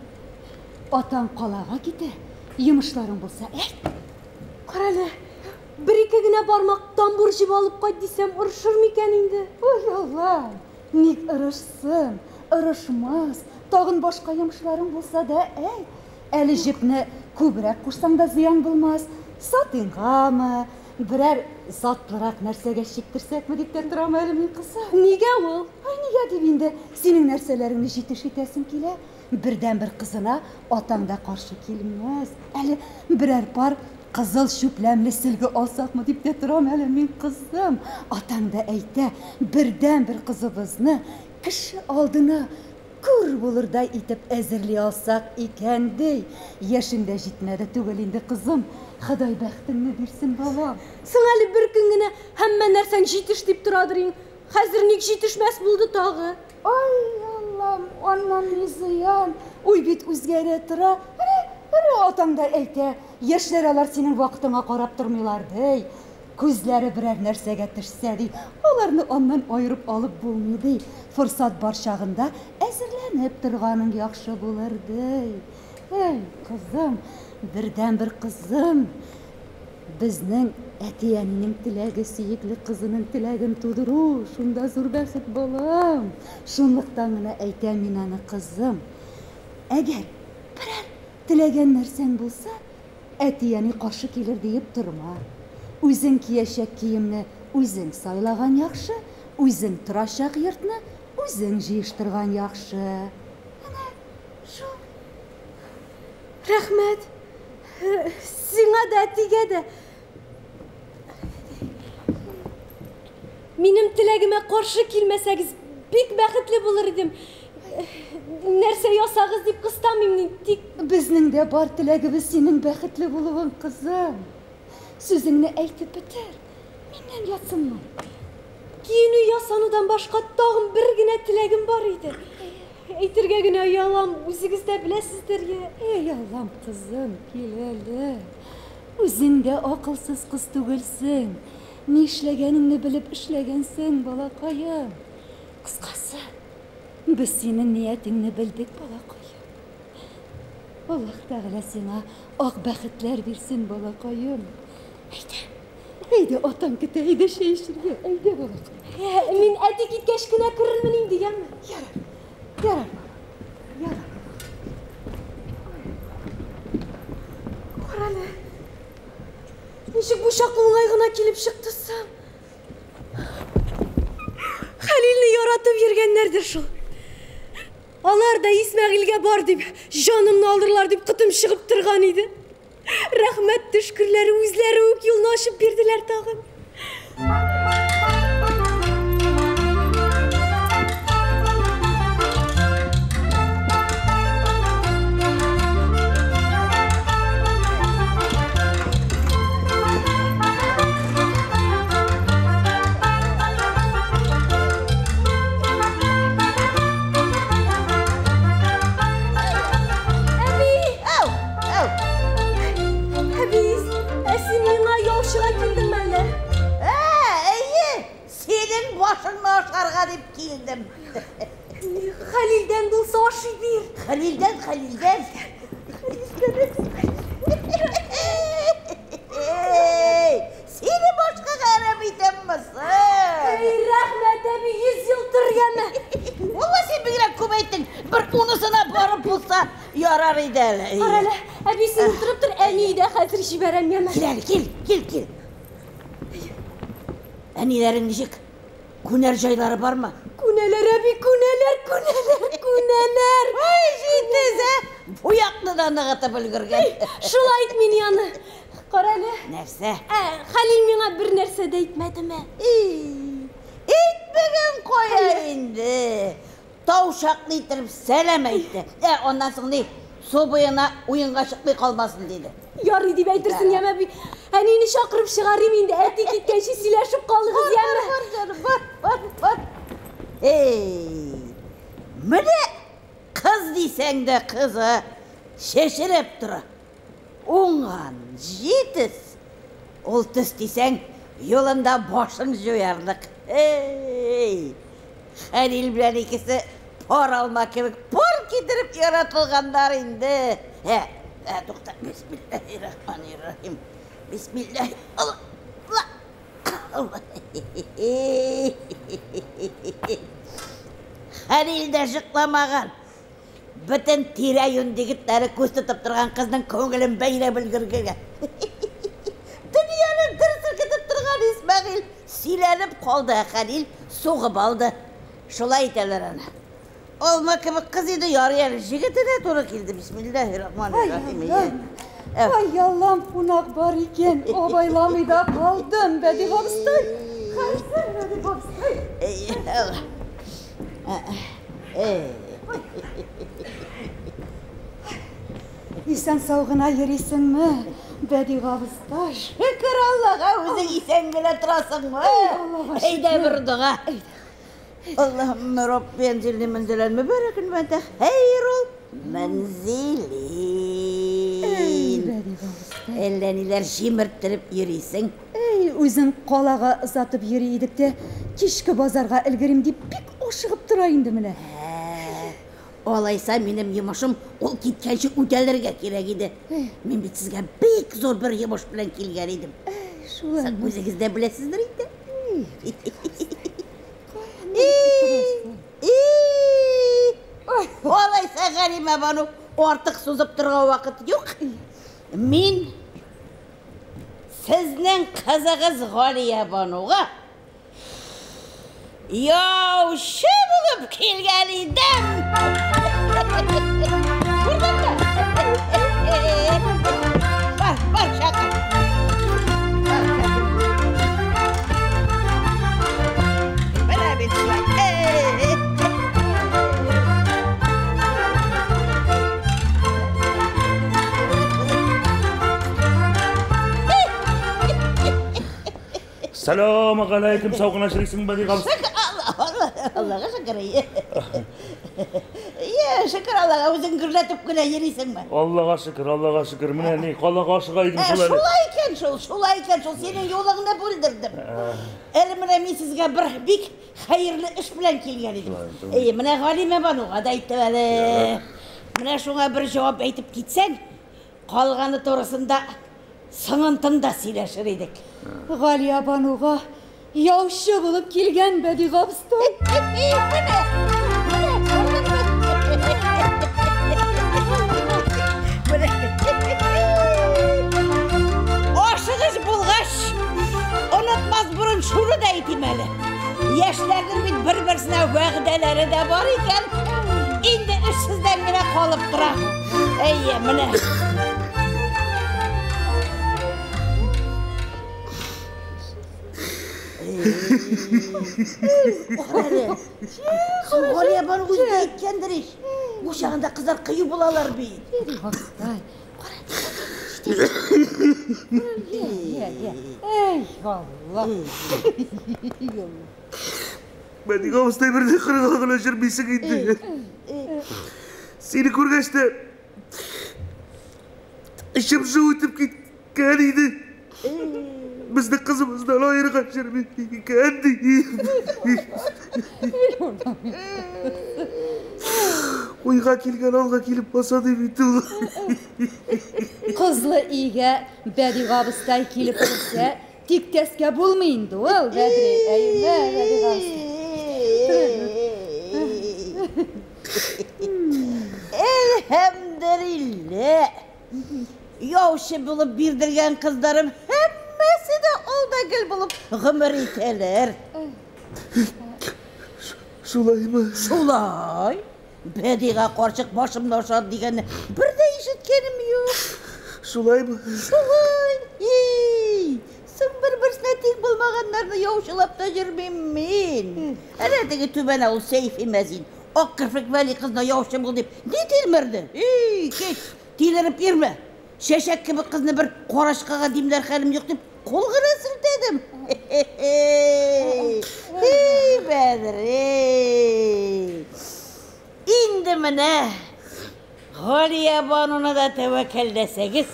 атаң калага китә, йомышларың булса, әйт. Карале, бер-ике генә бармак тамбур җеп алып кайт дисәм, орышыр микән инде? Ой, Алла, ник ырышсын, ырышмас, тагын башка йомышларың булса да, әйт. Әле җепне күбрәк кушсаң да зыян булмас. Сатингамы, берәр затлырак нәрсәгә чиктерсәкме дип тә торам әле мин, кызым. Нигә ул? Ай, нигә дип инде, синең нәрсәләреңне җитеш итәсем килә. Бердәнбер кызына атаң да каршы килмәс. Әле берәр пар кызыл чүпләмле сөлге алсакмы дип тә торам әле мин, кызым. Атаң да әйтә, бердәнбер кызыбызны кеше алдына күр булырдай итеп әзерли алсак икән, ди. Яшең дә җитмәде түгел инде, кызым. Ходай бәхетеңне бирсен, балам. Соң әле бер көн генә һәммә нәрсәң җитеш дип торадыр инде. Хәзер ник җитешмәс булды тагы? Ай, Аллам, аннан ни зыян? Уй бит үзгәрә тора. Әнә, әнә атаң да әйтә, яшьләр алар синең вакытыңа карап тормыйлар, ди. Күзләре берәр нәрсәгә төшсә, ди, аларны аннан аерып алып булмый, ди. Форсат бар чагында әзерләнеп торганың яхшы булыр, ди. Эй, кызым, бердәнбер кызым, безнең әти-әнинең теләге сөекле кызының теләген тудыру, шунда зур бәхет, балам. Шунлыктан гына әйтәм мин аны, кызым. Әгәр берәр теләгән нәрсәң булса, әти-әни каршы килер диеп торма. Үзең киячәк киемне үзең сайлаган яхшы, үзең торачак йортны үзең җыештырган яхшы. Әнә шул. Рәхмәт. Сиңа да, әтигә дә. Минем теләгемә каршы килмәсәгез, бик бәхетле булыр идем. Нәрсә ясагыз дип кыстамыйм мин, тик Безнең дә бар теләгебез синең бәхетле булуың, кызым. Сүзеңне әйтеп бетер. Миннән ятсынма. Киенү ясанудан башка тагын бер генә теләгем бар иде. Әйтергә генә оялам, үзегез дә беләсездер, я. Эй, Аллам, кызым, кил әле. Үзең дә акылсыз кыз түгелсең. Ни эшләгәнеңне белеп эшләгәнсең, балакаем. Кыскасы, без синең ниятеңне белдек, балакаем. Аллаһ Тәгалә сиңа ак бәхетләр бирсен, балакаем. Әйдә. Әйдә, атаң көтә, әйдә чәй эчәргә, әйдә, балакай. Мин әти киткәч кенә керермен инде, яме? Ярар, ярар, ярар. Карале. Ничек бу чаклы уңай гына килеп чыкты соң? Хәлилне яратып йөргәннәрдер шул. Алар да Исмәгыйльгә бар дип, җанымны алдырлар дип котым чыгып торган иде. Рәхмәт төшкерләре үзләре үк юлны ачып бирделәр тагын. Әби! Әү, әү. Әби, ә син миңа яучыга килдеңме әллә? Ә, әйе, синең башыңны ашарга дип килдем. Хәлилдән булса ашый бир. Хәлилдән, Хәлилдән. Сине башка гарәп итәмме соң? Әй, рәхмәт, әби, 100 ел тор яме. Валла син бигрәк күп әйттең. Бер унысына барып булса ярар иде әле. Карале, әби, син утырып тор, әни дә хәзер җибәрәм яме. Кил әле, кил, кил, кил. Әниләрең ничек? Күнәр җайлары бармы? Күнәләр, әби, күнәләр, күнәләр, күнәләр. Ай, җитез, ә? Бу якны да ныгытып өлгергән. Шулай ит мин яны. Карале. Нәрсә? Ә, Хәлил миңа бер нәрсә дә әйтмәдеме? Әйтмәгән кая инде. Тау чаклы иттереп сәлам әйтте. Ә, аннан соң ни, су буена уенга чыкмый калмасын диде. Ярый дип әйтерсең, яме әби. Әнине чакырып чыгарыйм инде, әти киткәнче сөйләшеп калыгыз, яме. Бар, җаным, бар, бар, бар. Эй, менә кыз дисәң дә кызы чәчрәп тора. Уңган, җитез. Ул төс дисәң, юлында башың җуярлык. Эй, Хәлил белән икесе пар алма кебек пар китереп яратылганнар инде. Ә, ә, тукта, бисмиллаһир-рахманир-рахим. Бисмиллаһ. Алла. Алла. Хәлил дә җыкламаган. Бөтен тирә-юнь егетләре күз тотып торган кызның күңелен бәйләп өлгергән. Дөньяны дер селкетеп торган Исмәгыйль сөйләнеп калды, Хәлил сугып алды. Шулай итәләр аны. Алма кебек кыз иде, ярый әле җегетенә туры килде. Бисмиллаһир-рахманир-рахим. Ай, Аллам, кунак бар икән. Абайламый да калдым, Бәдигъ абыстай. Хәзер, Бәдигъ абыстай. Эй, Алла. Эй. Исән сау гына йөрисеңме, Бәдигъ абыстай? Шөкер Аллага, үзең исән генә торасыңмы? Аллага шөкер. Әйдә бер дога. Аллаһумма рабби анзилни манзилан мубаракан ва анта хайрул манзилин. Бәдигъ абыстай. Әллә ниләр җимерттереп йөрисең. Әй, үзен калага озатып йөри идек тә, кичке базарга өлгерим дип бик ашыгып тора инде менә. Алайса минем йомышым ул киткәнче үтәлергә кирәк иде. Мин бит сезгә бик зур бер йомыш белән килгән идем. Шулай. Сез үзегез дә беләсездер инде. Алайса Галимә бану, артык сузып торган вакыт юк. Мин сезнең кызыгыз Галия бануга яучы булып килгән идем. Күрдеңме? Бар, бар, чакыр. Бар, чакыр. Менә бит шулай. Эй! Сәлам алейкум, сау гына йөрисең, Бәдигъ абыстай. Шөкер Алла, Аллага шөкер. Е, шөкер Аллага, үзең гөрләтеп кенә йөрисеңме? Аллага шөкер, Аллага шөкер. Менә ни, калага ашыга идем Ә, шул әле. Шулай икән шул, шулай икән шул. Синең юлыңны бүлдердем. Әле менә мин сезгә бер бик хәерле эш белән килгән идем. Әйе, менә Галимә бануга да әйттем әле. Менә шуңа бер җавап әйтеп китсәң, калганы турысында Соңынтын да сөйләшер идек. Галиябануга яучы булып килгән Бәдигә абыстай. Менә, менә, күрдеңме? Менә. Ашыгыч булгач, онытмас борын шуны да әйтим әле. Яшьләрнең бит бер-берсенә вәгъдәләре дә бар икән. Инде эш сездән генә калып тора. Әйе, менә. Соң Галиябану үзе дә әйткәндер ич. Бу чагында кызлар кыю булалар бит. Абыстай, кара. Эй, Алла. Бәдигә абыстай бер дә кырга гына җөрмисең инде. Сине күргәч тә эчем жу итеп киткән иде. Безне кызыбыздан аерган җөрми икән дип. Уйга килгән алга килеп баса дип бит ул. Кызлы өйгә Бәдигә абыстай килеп керсә, тик тәскә булмый инде ул, Бәдри. Әйме, Бәдигә абыстай. Әлхәмдүлилләһ. Яучы булып бирдергән кызларым һәммәсе дә ал да гөл булып гомер итәләр. Шулаймы? Шулай. Бәдига карчык башымны ашады дигәнне бер дә ишеткәнем юк. Шулаймы? Шулай. Ий, соң бер-берсенә тиң булмаганнарны яучылап та йөрмим мин. Әнә теге түбән авыл Сәйфи мәзин. Ак керфек Вәли кызына яучы бул дип ни тилмерде? Ий, кит, тилереп йөрмә. Чәчәк кебек кызны бер карачкага димләр хәлем юк дип кул гына селтәдем. Ий, Бәдри. Инде менә Галиябануны да тәвәккәлләсәгез,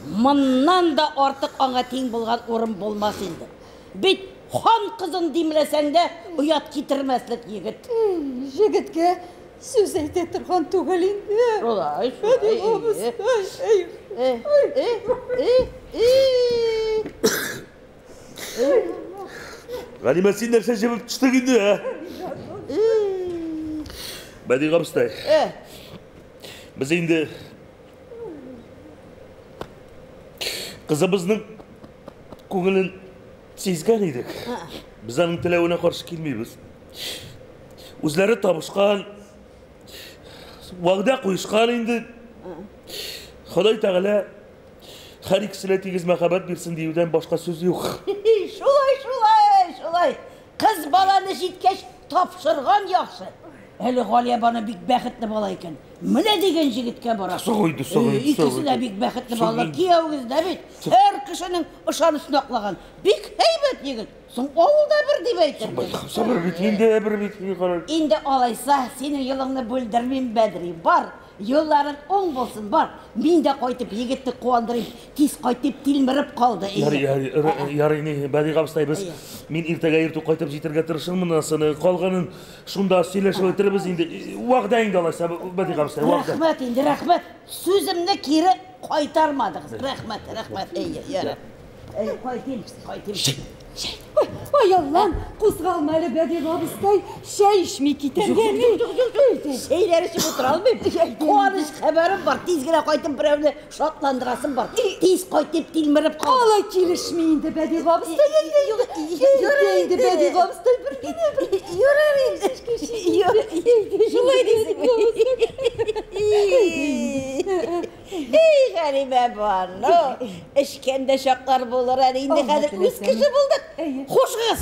моннан да артык аңа тиң булган урын булмас инде. Бит хан кызын димләсәң дә оят китермәслек егет. Егеткә сүз әйтә торган түгел инде. Шулай, шулай. Бәдигә абыстай, эй. Галимә, син нәрсә җебеп төштең инде, ә? Бәдигә абыстай. Без инде кызыбызның күңелен сизгән идек. Без аның теләвенә каршы килмибез. Үзләре табышкан, вәгъдә куешкан инде. Ходай Тәгалә һәр икесенә тигез мәхәббәт бирсен диюдән башка сүз юк. Шулай, шулай, шулай. Кыз баланы җиткәч тапшырган яхшы. Әле Галиябану бик бәхетле бала икән. Менә дигән җегеткә бара. Соң инде, соң инде, Икесе дә бик бәхетле балалар. Кияүгез дә бит һәр кешенең ышанычын аклаган. Бик һәйбәт егет. Соң авылда бер дип әйтерлек. Сабыр бит инде, бер бит инде карар. Инде алайса, синең юлыңны бүлдермим, Бәдри. Бар, юлларың уң булсын, бар. Мин дә кайтып егетне куандырыйм. Тиз кайт дип тилмереп калды. Ярый, ярый, ярый, ни, Бәдигә абыстай, без мин иртәгә иртүк кайтып җитәргә тырышырмын, анысыны калганын шунда сөйләшеп үтербез инде. Вәгъдә инде алайса, Бәдигә абыстай, вәгъдә. Рәхмәт инде, рәхмәт. Сүземне кире кайтармадыгыз. Рәхмәт, рәхмәт. Әйе, ярар. Әйе, кайтыйм, кайтыйм. Ай, Аллам, кузгалма әле, Бәдигә абыстай, чәй эчми китәргә. Чәйләр эчеп утыра алмыйм. Куаныч хәбәрем бар. Тиз генә кайтып берәүне шатландырасым бар. Тиз кайт дип тилмереп калды. Алай килешми инде, Бәдигә абыстай. Ярар инде, Бәдигә абыстай, бер генә бер. Ярар инде. Шулай дисеңме? Эй, Галимә Бану, эчкәндә чаклар булыр әле. Инде хәзер үз кеше булдык. Хушыгыз.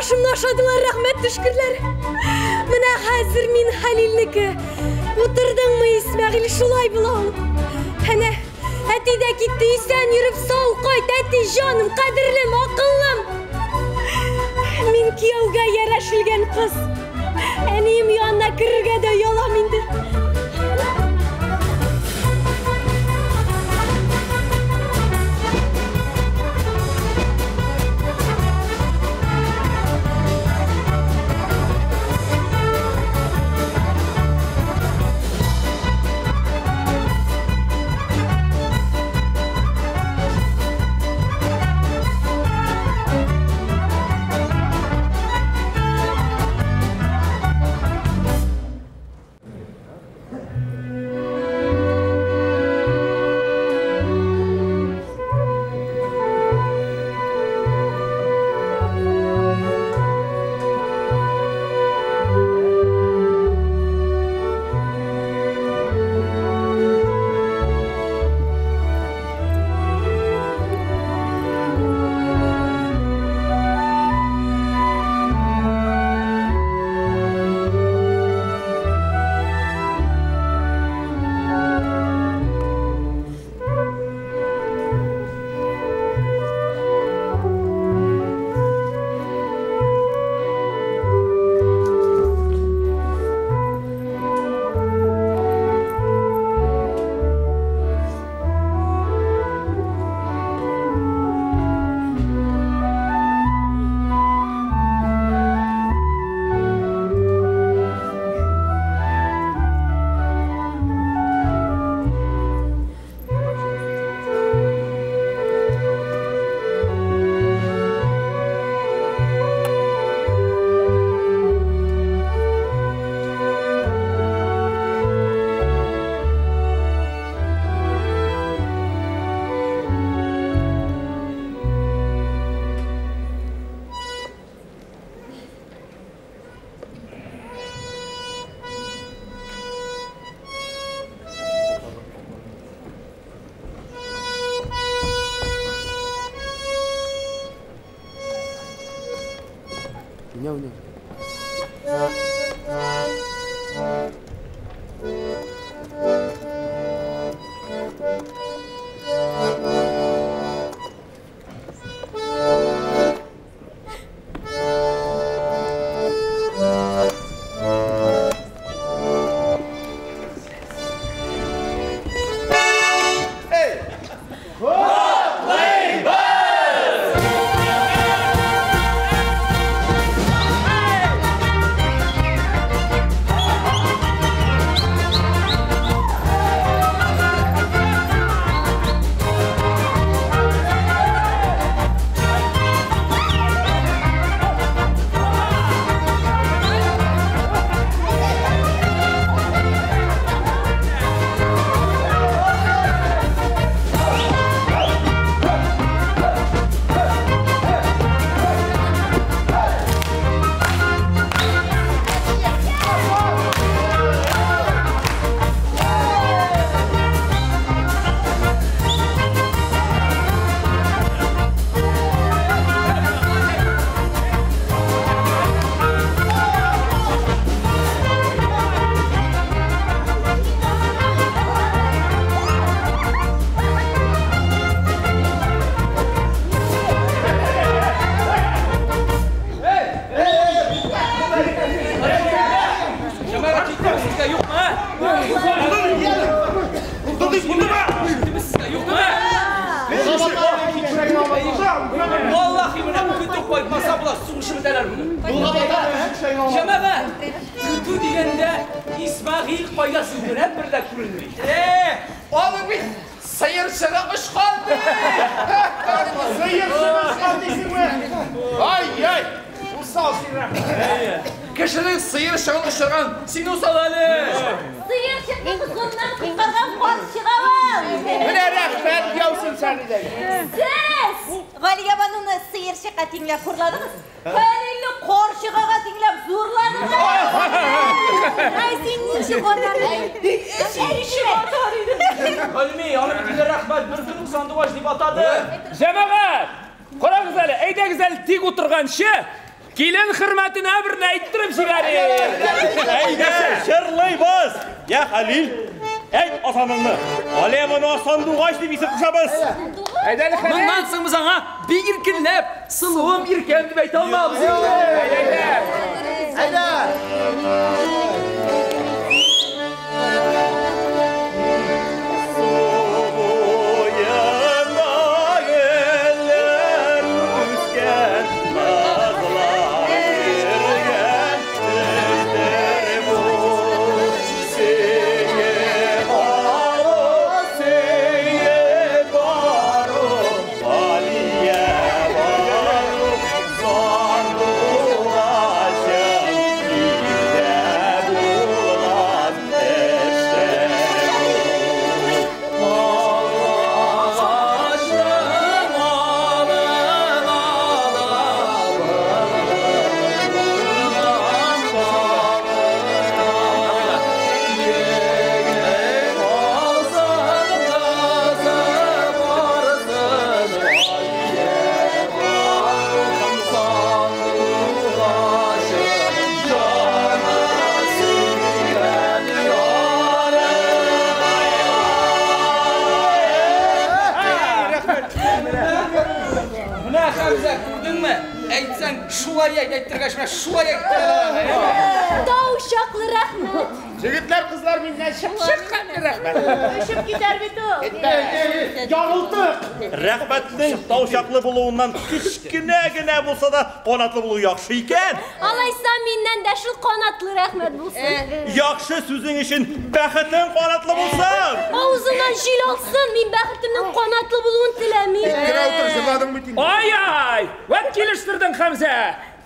Ашымны ашадылар, рәхмәт төшкерләр. Менә хәзер мин Хәлилнеке. Утырдыңмы, Исмәгыйль, шулай була ул. Әнә, әти дә китте, исән йөреп сау кайт, әти җаным, кадерлем, акыллым. Мин кияүгә ярәшелгән кыз. Әнием янына керергә дә оялам инде. Килен хөрмәтенә берне әйттереп җибәрик. Әйдә, җырлыйбыз. Я, Хәлил, әйт асаныңны. Галиябану сандугач дип исем кушабыз. Әйдә әле, Хәлил. Моннан соң без аңа бик иркенләп, сылуым иркәм дип әйтә алмабыз инде. Әйдә. Әйдә. Менә Хәмзә, күрдеңме? Әйтсәң, шулай әйт, әйттергәч, менә шулай әйттерәләр. Тау чаклы рәхмәт. Егетләр, кызлар, миннән чык-чык рәхмәт. Очып китәр бит ул. Ярылдык. Рәхмәтнең тау чаклы булуыннан кечкенә генә булса да канатлы булу яхшы икән. Алайса миннән дә шул канатлы рәхмәт булсын. Яхшы сүзең өчен бәхетең канатлы булсын. Авызыннан җил алсын, мин бәхетемнең канатлы булуын теләмим. Кенә утыр, җырладың бит инде. Ай-ай! Вәт килештердең, Хәмзә.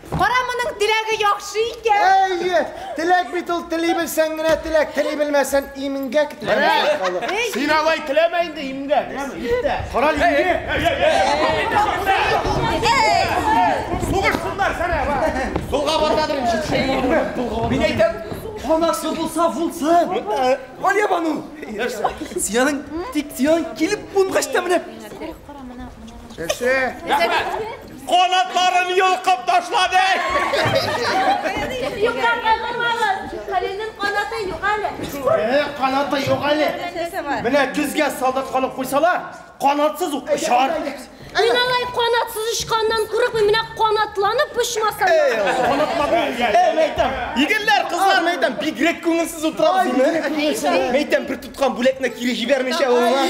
Кара, моның теләге яхшы икән. Әйе, теләк бит ул, тели белсәң генә теләк, тели белмәсәң имгәк дигән халык. Син алай теләмә инде, имгәк. Кара инде. Сугышсыннар сәнә. Сулга батадыр инде. Мин әйтәм, канатлы булса булсын. Галиябану. Сиянең тик сиянең килеп кунгач та менә. Нәрсә? Канатларын йолкып ташлады. Юкка кайгырмагыз. Хәлилнең канаты юк әле. Канаты юк әле. Менә көзгә солдат калып куйсалар, канатсыз ук очар. Мин алай канатсыз очканнан курыкмыйм, менә канатланып очмасам. Эй, мәйтәм, егетләр, кызлар, мәйтәм, бигрәк күңелсез утырабыз инде. Мәйтәм, бер тоткан бүләкне кире җибәрмичә булма.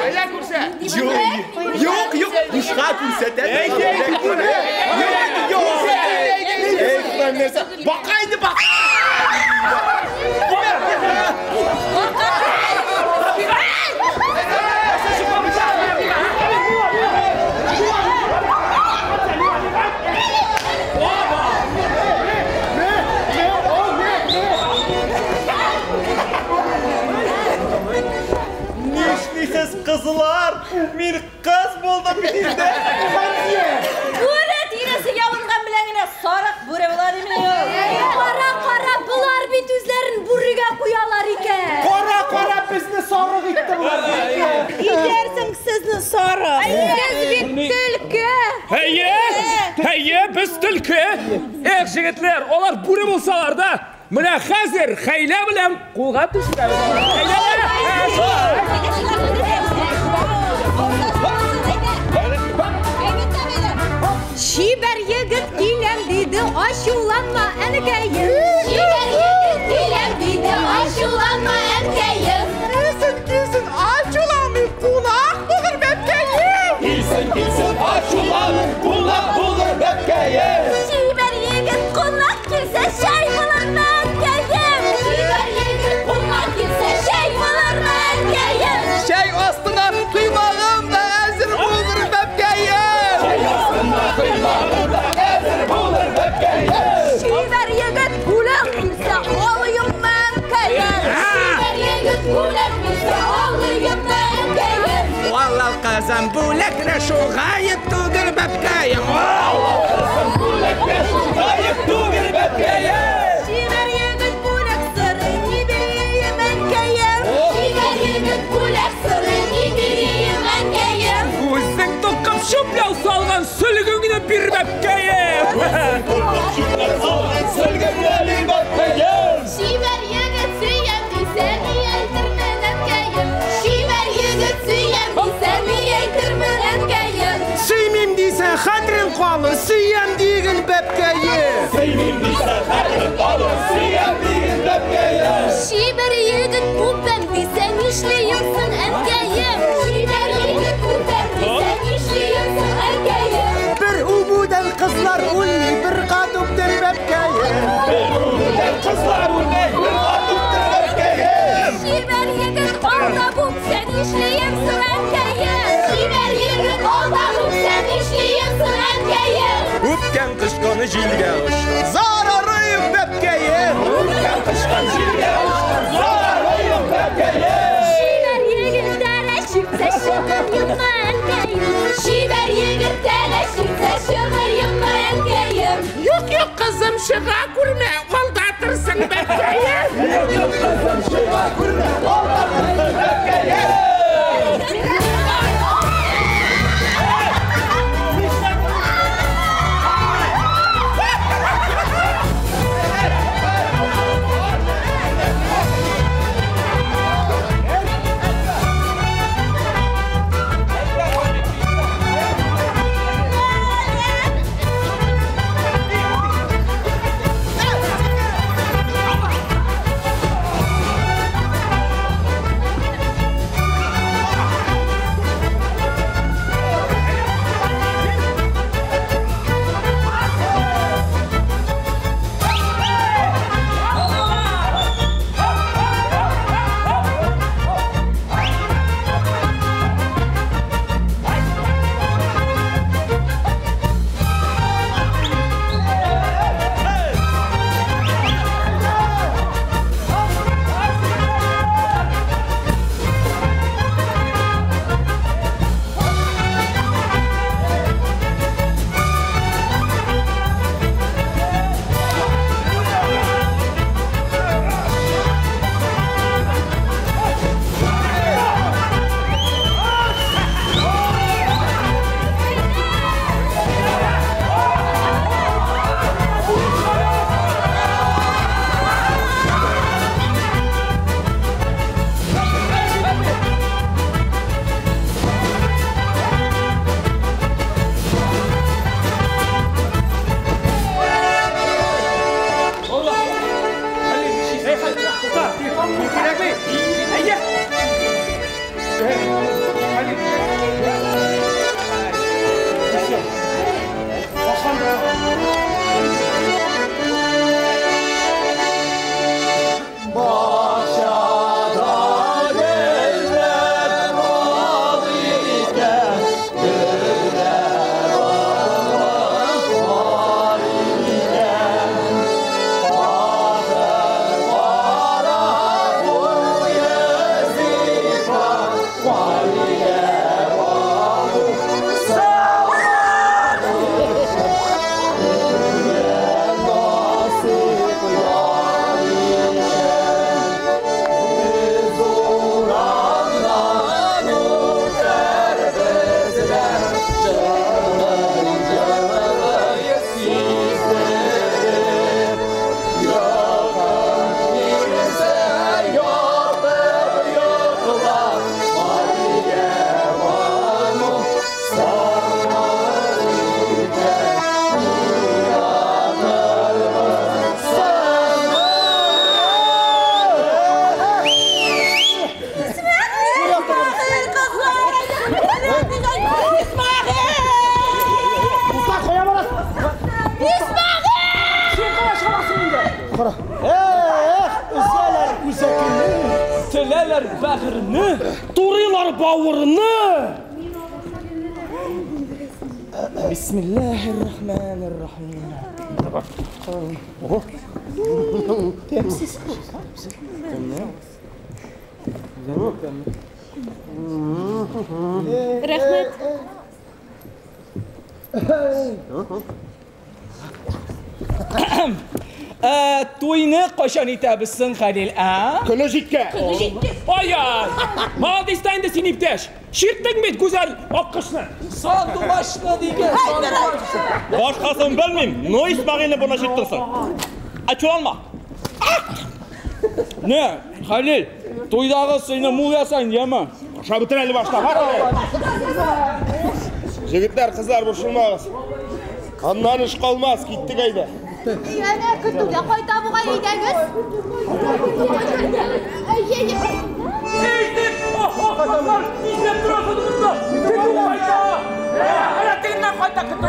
Әйдә күрсә. Юк, юк, бушка күрсәтә. Юк, юк. Эй, нәрсә? Бака инде, бака. Нишлисез, кызлар? Мин кыз булдым бит инде. Бүре тиресе ябынган белән генә сарык бүре була димени ул. Кара, кара, болар бит үзләрен бүрегә куялар икән. Кара, кара, безне сарык итте болар. Итәрсең сезне сарык. Сез бит төлке. Әйе, әйе, без төлке. Эх, егетләр, алар бүре булсалар да, менә хәзер хәйлә белән кулга төшерәбез. Хәйлә белән. Чибәр егет киләм диде, ачуланма, әнкәем. Чибәр егет киләм диде, ачуланма, әнкәем. Килсен, килсен, ачуланмый, кунак булыр бәбкәем. Килсен, килсен, ачуланмый, кунак булыр бәбкәем. Чибәр егет кунак килсә, чәй булыр бәбкәем. Чибәр егет кунак килсә, чәй булыр бәбкәем. Чәй астына коймагым да әзер булыр бәбкәем. Чәй астына коймагым да әзер булыр бәбкәем. Чибәр егет бүләк бирсә, алыйм бәбкәем. Чибәр егет бүләк бирсә, алыйм бәбкәем. Валла кызым бүләкне шу гаеп түгел бәбкәем. Валла кызым бүләкне шу гаеп түгел бәбкәем. Чибәр егет бүләк сорый, ни бирим әнкәем? Чибәр егет бүләк сорый, ни бирим әнкәем? Үзең тукып чүпләү салган сөлгеңне бир бәбкәем. алыр, сөям диген бәбкәем. Сөймим дисәң, хәлен алыр, сөям диген бәбкәем. Чибәр егет үпәм дисәң, нишлием соң, әнкәем? Чибәр егет үпәм дисәң, нишлием соң, әнкәем? Бер үбүдән кызлар үлми, бер кат үптер бәбкәем. Бер үбүдән кызлар үлми, бер кат үптер бәбкәем. Чибәр егет алдап үпсә, нишлием соң, әнкәем? Чибәр егет алдап үпсә, нишлием соң, әнкәем? Үпкән тычканы җилгә очкан, зарары юк бәбкәем. Үпкән тычкан җилгә очкан, зарары юк бәбкәем. Чибәр егет тәләшепсә, чыгыр юкмы, әнкәем? Чибәр егет тәләшепсә, чыгыр юкмы, әнкәем? Юк, юк, кызым, чыга күрмә, алдатырсың, бәбкәем. Юк, юк, кызым, чыга күрмә, алдатырсың, бәбкәем. Теләләр бәгырьне, турыйлар бавырны. Бисмиллаһир-рахманир-рахим. Тәмсез. Рәхмәт. Туйны кайчан итәбез соң, Хәлил, ә? Көне җиткән. Көне җитте. Ай-ай! Молодец та инде син, иптәш. Чирттең бит гүзәл аккошны. Сандугачны диген, сандугачны. Башкасын белмим, но Исмәгыйльне бына чирттерсең. Ачуланма. Не, Хәлил, туйдагы сыйны мул ясаң, яме? Ашап бетер әле башта, бар әле. Егетләр, кызлар, борчылмагыз. Аннан эш калмас, киттек әйдә. Әнә көтү дә кайта бугай, әйдәгез. Әйдек! Ахмаклар, нишләп торасыз монда? Көтү кайта! Әнә тегеннән кайта көтү!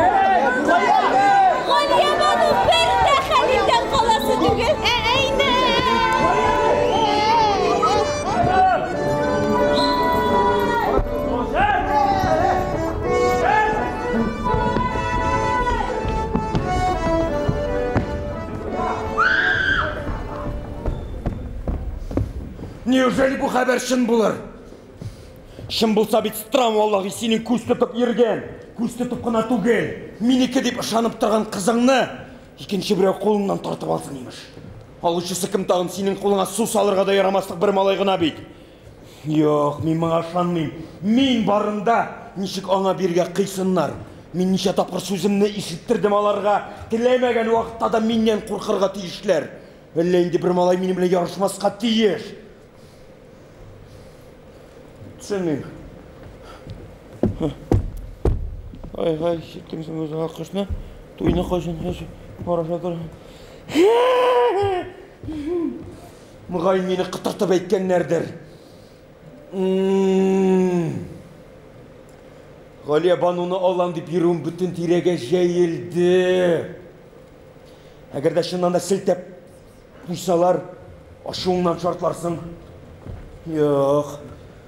Галиябану бер дә Хәлилдән каласы түгел. Әйдә! Неужели бу хәбәр чын булыр? Чын булса бит страм, валлаһи, синең күз тотып йөргән, күз тотып кына түгел, минеке дип ышанып торган кызыңны икенче берәү кулыннан тартып алсын, имеш. Алучысы кем тагын, синең кулыңа су салырга да ярамаслык бер малай гына бит. Юк, мин моңа ышанмыйм. Мин барында ничек аңа биргә кыйсыннар? Мин ничә тапкыр сүземне ишеттердем аларга, теләмәгән вакытта да миннән куркырга тиешләр. Әллә инде бер малай минем белән ярышмаска тиеш. Төшенмим. Ай-һай, читтең соң үзең аккошны. Туйны кайчан караша тор. Мөгаен мине кытыртып әйткәннәрдер. Галиябануны алам дип йөрүем бөтен тирәгә җәелде. Әгәр дә чыннан да селтәп куйсалар, ачуыңнан шартларсың. Юк.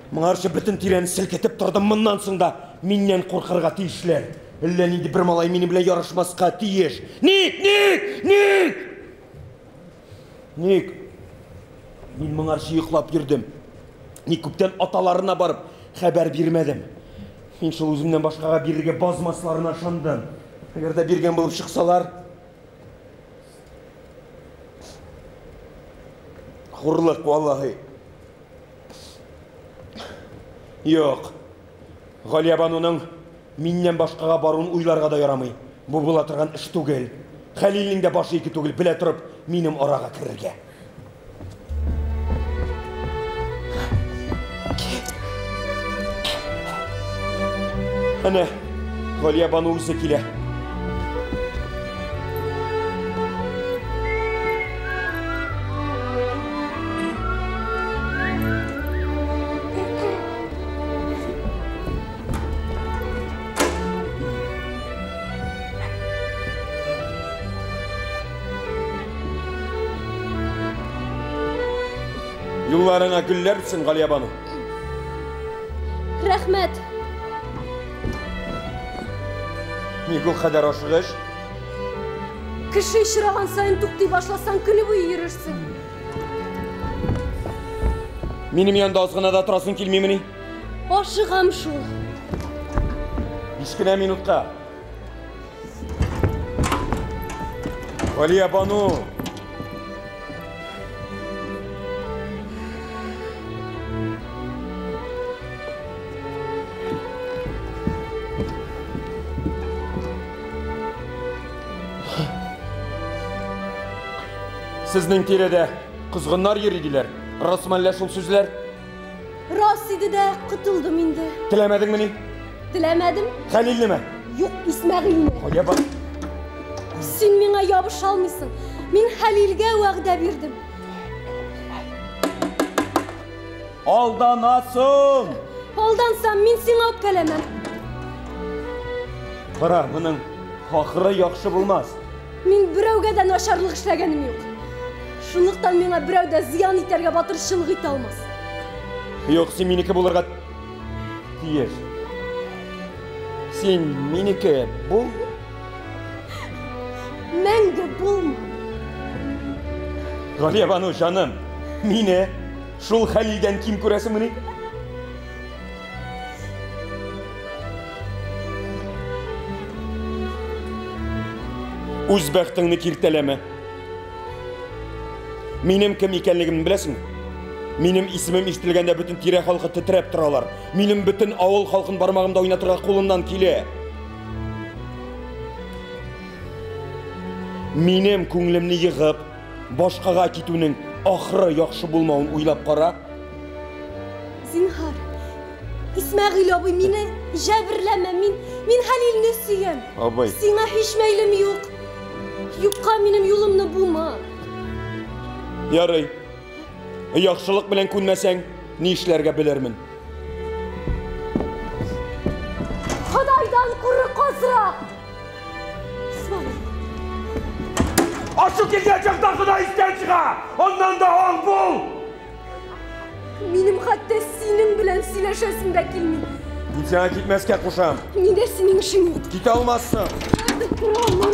Моңарчы бөтен тирәне селкетеп тордым, моннан соң да миннән куркырга тиешләр. Әллә нинди бер малай минем белән ярышмаска тиеш. Ник, ник, ник? Ник? Мин моңарчы йоклап йөрдем. Ник күптән аталарына барып хәбәр бирмәдем? Мин шул үземнән башкага бирергә базмасларына ышандым. Әгәр дә биргән булып чыксалар, хурлык, валлаһи. Юк. Галиябануның миннән башкага баруын уйларга да ярамый. Бу була торган эш түгел. Хәлилнең дә башы ике түгел, белә торып, минем арага керергә. Әнә, Галиябану үзе килә. Юлларыңа гөлләр бетсен, Галиябану. Рәхмәт. Ник ул кадәр ашыгыч? Кеше очраган саен туктый башласаң, көне буе йөрерсең. Минем янда аз гына да торасың килмимени? Ашыгам шул. 5 кенә минутка. Галиябану. Сезнең тирәдә козгыннар йөри диләр. Расмы әллә шул сүзләр? Рас иде дә, котылдым инде. Теләмәдеңмени? Теләмәдем. Хәлилнеме? Юк, Исмәгыйльне. Галиябану. Син миңа ябыша алмыйсың. Мин Хәлилгә вәгъдә бирдем. Алданасың! Алдансам, мин сиңа үпкәләмәм. Кара, моның ахыры яхшы булмас. Мин берәүгә дә начарлык эшләгәнем юк. Шунлыктан миңа берәү дә зыян итәргә батырчылык итә алмас. Юк, син минеке булырга тиеш. Син минеке бул. Мәңге булма. Галиябану, җаным, мине шул Хәлилдән ким күрәсеңмени? Үз бәхтеңне киртәләмә. Минем кем икәнлегемне беләсеңме? Минем исемем ишетелгәндә бөтен тирә халкы тетрәп торалар. Минем бөтен авыл халкын бармагымда уйнатырга кулымнан килә. Минем күңелемне егып, башкага китүнең ахыры яхшы булмавын уйлап кара. Зинһар, Исмәгыйль абый мине Җәберләмә, мин, мин Хәлилне сөям. Абый. Сиңа һич мәйлем юк. Юкка минем юлымны бума. Ярый. Яхшылык белән күнмәсәң, ни эшләргә белермен. Ходайдан курык азрак. Исмәгыйль. Ашу килгән чакта Ходай истән чыга. Аннан да аң бул. Минем хәтта синең белән сөйләшәсем дә килми. Мин сиңа китмәскә кушам. Миндә синең эшең юк. Китә алмассың. Артык тора алмам.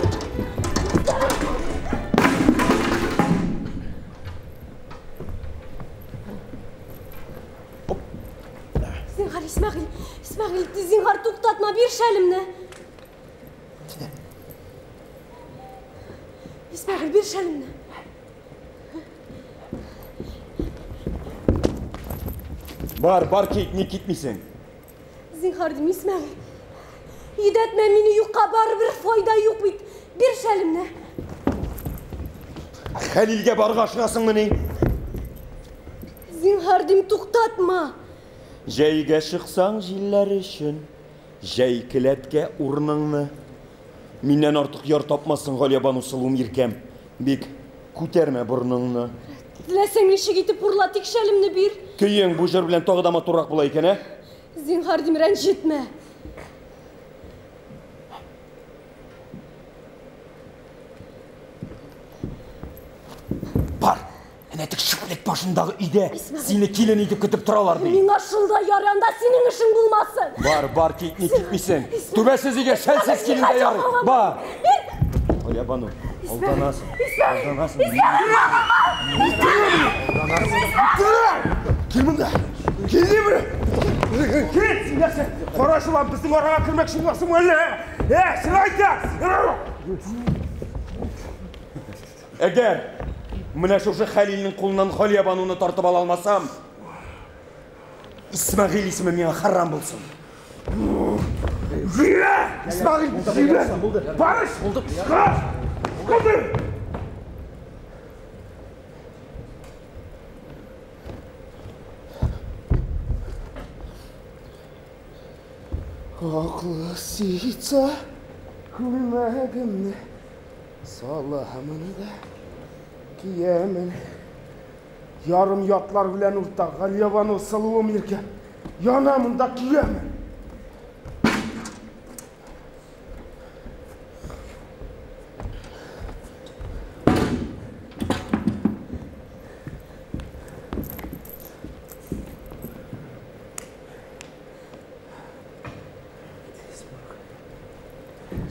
Зинһар, Исмәгыйль, Исмәгыйль, зинһар туктатма, бир шәлемне. Исмәгыйль, бир шәлемне. Бар, бар кит, ник китмисең? Зинһар дим, Исмәгыйль. Йөдәтмә мине юкка, барыбер файда юк бит. Бир шәлемне. Хәлилгә барырга ашыгасыңмыни? Зинһар дим, туктатма. Җәйгә чыксаң җилләр өчен, җәй келәткә урыныңны. Миннән артык яр тапмассың, Галиябану сылуым иркәм. Бик күтәрмә борыныңны. Теләсәң ничек итеп урла, тик шәлемне бир. Көең бу җыр белән тагы да матуррак була икән, ә? Зинһар дим, рәнҗетмә. Бар, әнә тек чүплек башындагы өйдә сине килен итеп көтеп торалар ди. Миңа шул да ярый, анда синең эшең булмасын. Бар, бар, кит, ник китмисең? Түбәсез өйгә шәлсез килен дә ярый. Бар. Галиябану, алданасың. Алданасың. Кил монда. Кил дим. Кил, син нәрсә? Кара чулан безнең арага кермәкче буласыңмы әллә? Ә, син әйтә. Әгәр менә шушы Хәлилнең кулыннан Галиябануны тартып ала алмасам, Исмәгыйль исеме миңа харам булсын. Җибәр! Исмәгыйль, җибәр! Барыш! Чыгар! Булды! Аклы ситса күлмәгемне саламын да киямен. Ярым ятлар белән уртак Галиябану сылуым иркә. Янамын да киямен.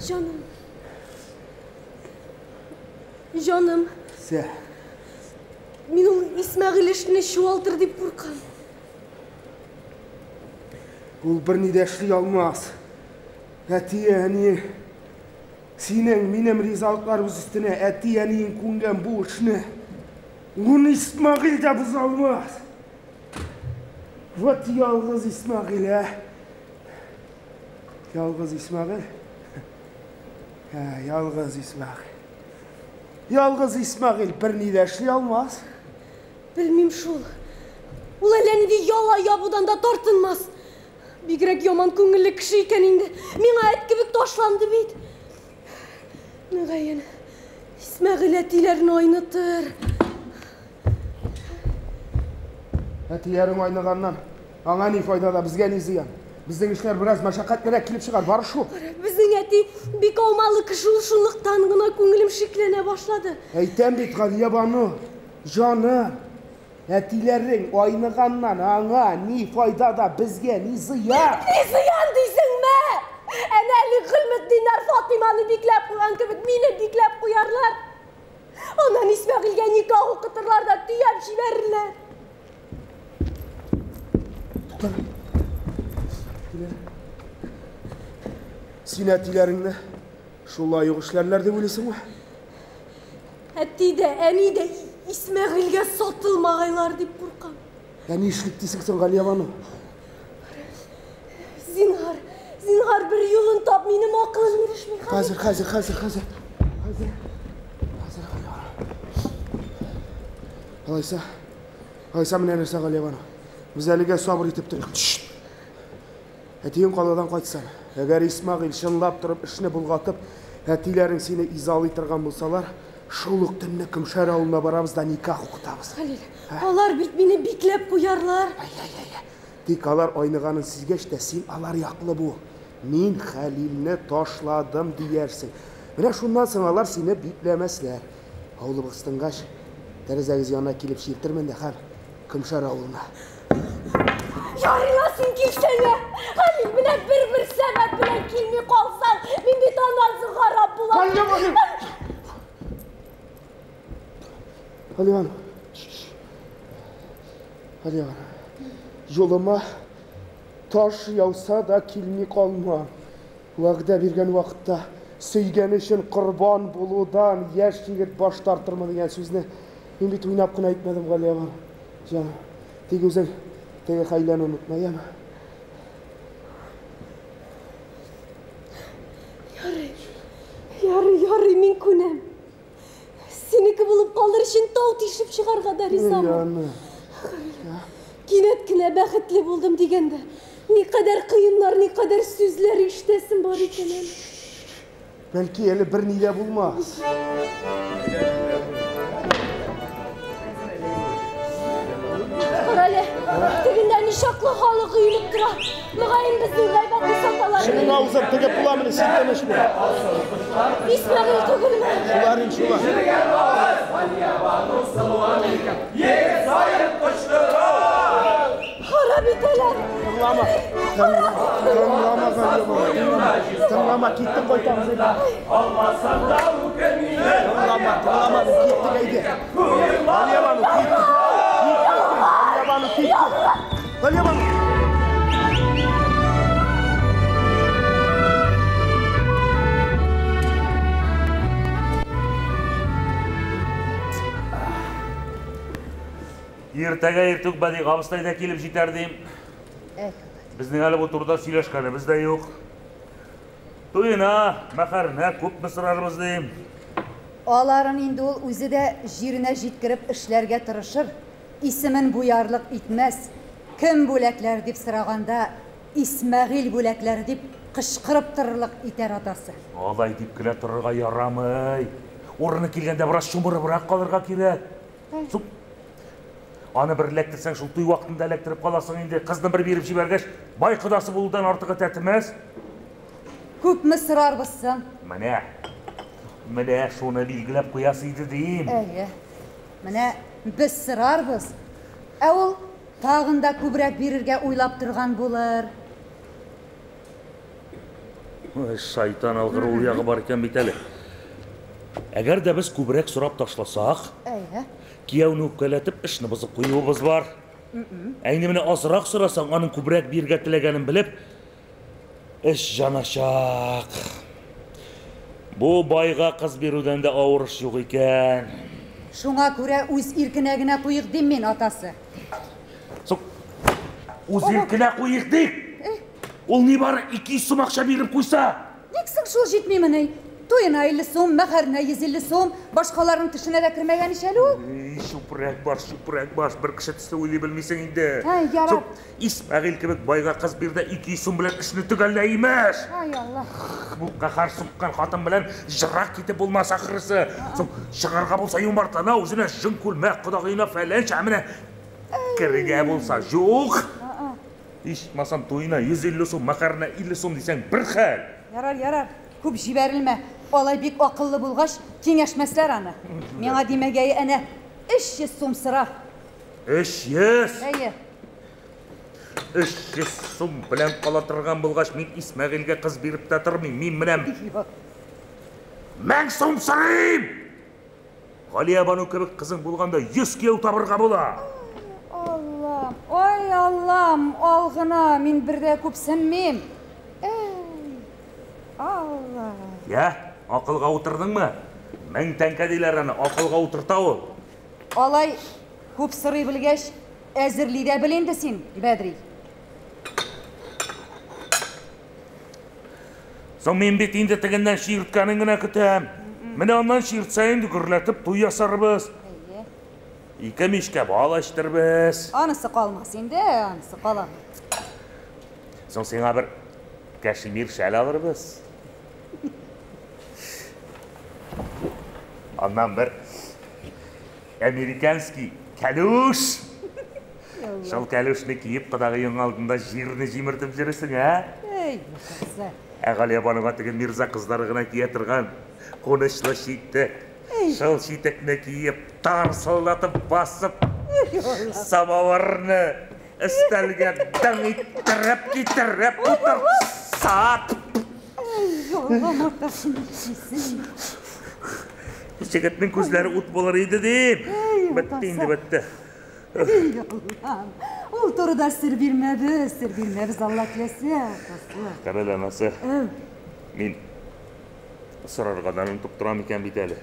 Җаным. Җаным. Сә. Мин ул Исмәгыйль эшне чуалтыр дип куркам. Ул берни дә эшли алмас. Әти, әни, синең, минем ризалыкларыбыз өстенә әти, әниең күнгән бу эшне ун Исмәгыйль дә боза алмас. Вот ялгыз Исмәгыйль, ә? Ялгыз Исмәгыйль. Ә, ялгыз Исмәгыйль. Ялгыз Исмәгыйль берни дә эшли алмас. Белмим шул. Ул әллә нинди яла ябудан да тартынмас. Бигрәк яман күңелле кеше икән инде. Миңа эт кебек ташланды бит. Мөгаен, Исмәгыйль әтиләрен айнытыр. Әтиләрең айныганнан аңа ни файда да, безгә ни зыян? Безнең эшләр бераз мәшәкатьлерәк килеп чыгар, бары шул. Безнең әти бик аумалы кеше ул, шунлыктан гына күңелем шикләнә башлады. Әйтәм бит, Галиябану, җаным, әтиләрең айныганнан аңа ни файда да, безгә ни зыян? Ни зыян дисеңме? Әнә әле Гыйльметдиннәр Фатыйманы бикләп куйган кебек мине бикләп куярлар. Аннан Исмәгыйльгә никах укытырлар да төяп җибәрерләр. Туктале. Син әтиләреңне шулай ук эшләрләр дип уйлыйсыңмы? Әти дә, әни дә Исмәгыйльгә сатылмагайлар дип куркам. Ә ни эшлик дисең соң, Галиябану? Зинһар, зинһар бер юлын тап, минем акылым ирешми хәзер. Хәзер, хәзер, хәзер, хәзер. Хәзер. Хәзер, Галиябану. Алайса, алайса менә нәрсә, Галиябану. Без әлегә сабыр итеп торыйк. Шшт! Әтиең каладан кайтсын. Әгәр Исмәгыйль чынлап торып эшне болгатып, әтиләрең сине изалый торган булсалар, шул ук төнне Көмшәр авылына барабыз да никах укытабыз. Хәлил, алар бит мине бикләп куярлар. Тик алар айныганын сизгәч тә, син алар яклы бул. Мин Хәлилне ташладым диярсең. Менә шуннан соң алар сине бикләмәсләр. Авылыбыз тынгач, тәрәзәгез янына килеп чиертермен дә һәм Көмшәр авылына. Ярый ла син килсәң, ә! Хәлил, менә бер-бер сәбәп белән килми калсаң, мин бит аннан соң харап булам. Галия Галия юлыма таш яуса да килми калмам. Вәгъдә биргән вакытта сөйгән өчен корбан булудан яшь егет баш тартырмы дигән сүзне мин бит уйнап кына әйтмәдем, Галия җаным. Тик үзең теге хәйләне онытма, яме? Ярый, ярый, ярый, мин күнәм. Синеке булып калыр өчен тау тишеп чыгарга да ризамын. Кинәт кенә бәхетле булдым дигәндә, никадәр кыеннар, никадәр сүзләр ишетәсем бар икән әле. Бәлки әле берни дә булмас. Карале, тегендә ничаклы халык өелеп тора. Мөгаен безнең гайбәтне саталар. Шуның авызын тегеп буламыни, син тыныч бул. Исмәгыйль түгелме? Шулар инде, шулар. Харап итәләр. Тыңлама. Тыңлама, тыңлама, Галия Тыңлама, киттек кайтабыз әйдә. Тыңлама, тыңлама, киттек әйдә. Галиябану, киттек. Киттек, Галиябану, киттек. Галиябану. Иртәгә иртүк Бәдигъ абыстай да килеп җитәр дим. Безнең әле бу турыда сөйләшкәнебез дә юк. Туена, мәхәренә күпме сорарбыз дим. Аларын инде ул үзе дә җиренә җиткереп эшләргә тырышыр, исемен буярлык итмәс. Кем бүләкләр дип сораганда, Исмәгыйль бүләкләре дип кычкырып торырлык итәр атасы. Алай дип кенә торырга ярамый. Урыны килгәндә бераз чумырыбрак калырга кирәк. Соң, аны бер эләктерсәң, шул туй вакытында эләктереп каласың инде. Кызны бер биреп җибәргәч, бай кодасы булудан артыгы тәтемәс. Күпме сорарбыз соң? Менә, менә шуны билгеләп куясы иде дим. Әйе. Менә без сорарбыз, ә ул тагын да күбрәк бирергә уйлап торган булыр. Ой, шайтан алгыр, ул ягы бар икән бит әле. Әгәр дә без күбрәк сорап ташласак, Әйе. кияүне үпкәләтеп, эшне бозып куюыбыз бар. Ә инде менә азрак сорасаң, аның күбрәк бирергә теләгәнен белеп, эш җаначак. Бу байга кыз бирүдән дә авыр эш юк икән. Шуңа күрә үз иркенә генә куйыйк дим мин, атасы. Соң, үз иркенә куйыйк дип. Ул нибары 200 сум акча биреп куйса. Ник соң шул җитмимени? Туена 50 сум, мәһәренә 150 сум, башкаларның төшенә дә кермәгән ич әле ул. Эй, чүпрәк баш, чүпрәк баш, бер кеше төсле уйлый белмисең инде. Әй, ярар. Соң, Исмәгыйль кебек байга кыз бир дә 200 сум белән эшне төгәллә, имеш. Ай, Алла. Бу каһәр суккан хатын белән җырак китеп булмас ахрысы. Соң, чыгарга булса юмартлана, үзенә җын күлмәк, кодагыена фәләнчә, менә керергә булса юк. Ичмасам туена 150 сум, мәһәренә 50 сум дисәң бер хәл. Ярар, ярар, күп җибәрелмә. Алай бик акыллы булгач, киңәшмәсләр аны. Миңа димәгәе әнә 300 сум сора. 300? Әйе. 300 сум белән кала торган булгач, мин Исмәгыйльгә кыз биреп тә тормыйм. Мин менә 1000 сум сорыйм. Галиябану кебек кызың булганда 100 кияү табырга була. Аллам, ай Аллам, ал гына, мин бер дә күпсенмим. Эй, Алла. Я, акылга утырдыңмы? 1000 тәңкә диләр аны, акылга утырта ул. Алай күп сорый белгәч, әзерли дә бел инде син, Бәдри. Соң мин бит инде тегеннән чиерткәнен генә көтәм. Менә аннан чиертсә инде гөрләтеп туй ясарбыз. Ике мичкә бал эчтербез. Анысы калмас инде, анысы кала. Соң сиңа бер кәшмир шәл алырбыз. Аннан бер американский кәлүш. Шул кәлүшне киеп, кодагыең алдында җирне җимертеп йөресең, ә? Әй, атасы. Ә Галиябануга теге мирза кызлары гына кия торган кунычлы читек. Шул читекне киеп, тарсылдатып басып, самавырны өстәлгә дың иттереп китереп утыртса. Әй, Аллам, атасы, нишлисең? Җегетнең күзләре ут булыр иде дип. Бетте инде, бетте. Әй, Аллам. Ул турыда сер бирмәбез, сер бирмәбез, Алла теләсә, атасы. Карале, анасы. Мин сорарга да онытып торам икән бит әле.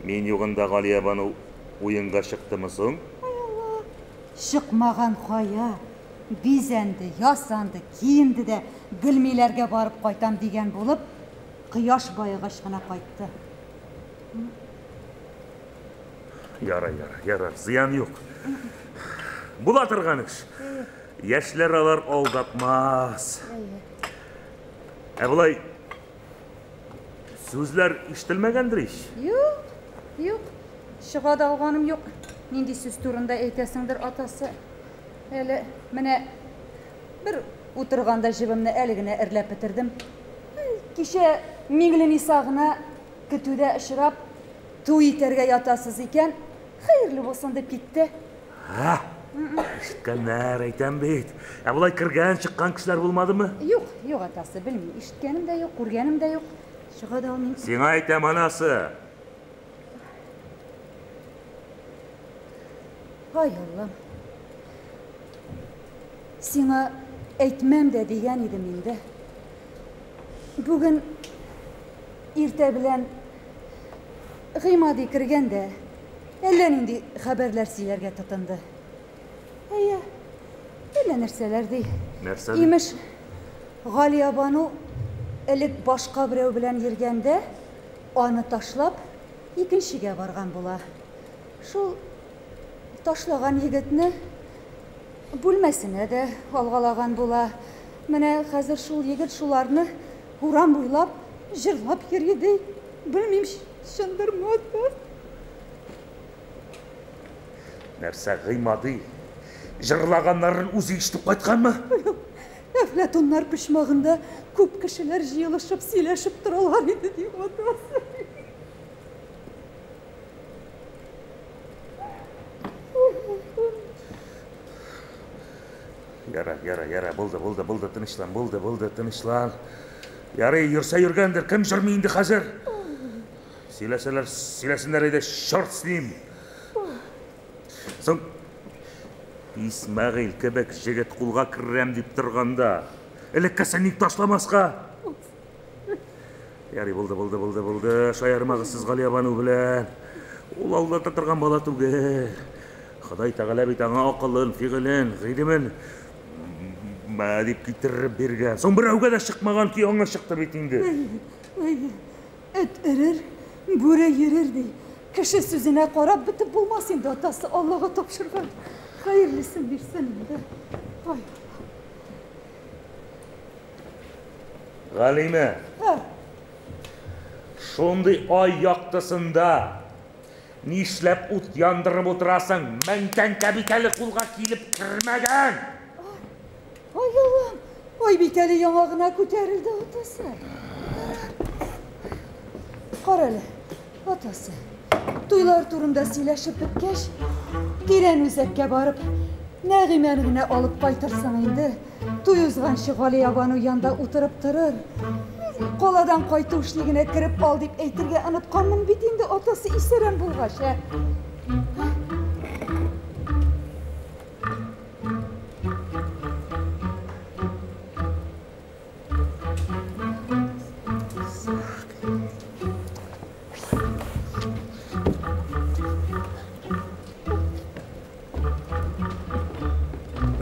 Мин югында Галиябану уенга чыктымы соң? Ай, Алла. Чыкмаган кая? Бизәнде, ясанды, киенде дә Гөлмиләргә барып кайтам дигән булып, кояш баегач кына кайтты. Ярар, ярар, ярар, зыян юк. Була торган эш. Яшьләр алар алдатмас. Ә болай сүзләр ишетелмәгәндер ич? Юк, юк. Чыга да алганым юк. Нинди сүз турында әйтәсеңдер, атасы? Әле менә бер утырганда җебемне әле генә эрләп бетердем. Кичә Миңлениса гына көтүдә очрап, туй итәргә ятасыз икән, хәерле булсын дип китте. Һа! Ишеткәннәр, әйтәм бит. Ә болай кергән, чыккан кешеләр булмадымы? Юк, юк, атасы, белмим. Ишеткәнем дә юк, күргәнем дә юк. Чыга да алмыйм. Сиңа әйтәм, анасы. Ай, Аллам. Сиңа әйтмәм дә дигән идем инде. Бүген иртә белән Гыймади кергән дә әллә нинди хәбәрләр сөйләргә тотынды. Әйе, әллә нәрсәләр ди. Нәрсә ди? Имеш, Галиябану элек башка берәү белән йөргәндә, аны ташлап, икенчегә барган була. Шул ташлаган егетне бүлмәсенә дә алгалаган була. Менә хәзер шул егет шуларны урам буйлап җырлап йөри ди. Белмим, чындырмы? Нәрсә, Гыймади җырлаганнарын үзе ишетеп кайтканмы? Әфләтуннар почмагында күп кешеләр җыелышып сөйләшеп торалар иде, ди атасы. Ярар, ярар, ярар, булды, булды, булды, тынычлан, булды, булды, тынычлан. Ярый, йөрсә йөргәндер, кем җырмый инде хәзер? Сөйләсәләр, сөйләсеннәр иде, черт с ним. Соң, Исмәгыйль кебек җегет кулга керәм дип торганда, элеккесен ник ташламаска? Ярый, булды, булды, булды, булды. Шаярмагыз сез Галиябану белән. Ул алдата торган бала түгел. Ходай Тәгалә бит аңа акылын, фигылен, гыйлемен мә дип китереп биргән. Соң берәүгә дә чыкмаган ки аңа чыкты бит инде. Әй, эт өрер, бүре йөрер ди. Кеше сүзенә карап бетеп булмас инде, атасы, Аллага тапшырган. Хәерлесен бирсен инде. Ай. Галимә. Шундый ай яктысында нишләп ут яндырып утырасың? Мең тәңкә бит әле кулга килеп кермәгән. Ай, Аллам, ай бит әле яңа гына күтәрелде, атасы. Кара әле, атасы. Туйлар турында сөйләшеп беткәч, тирән үзәккә барып, Нәгыймәне генә алып кайтырсың инде. Туй узганчы Галиябану янда утырып торыр. Каладан кайту эшли генә кереп ал дип әйтергә онытканмын бит инде, атасы, исерәм булгач, ә.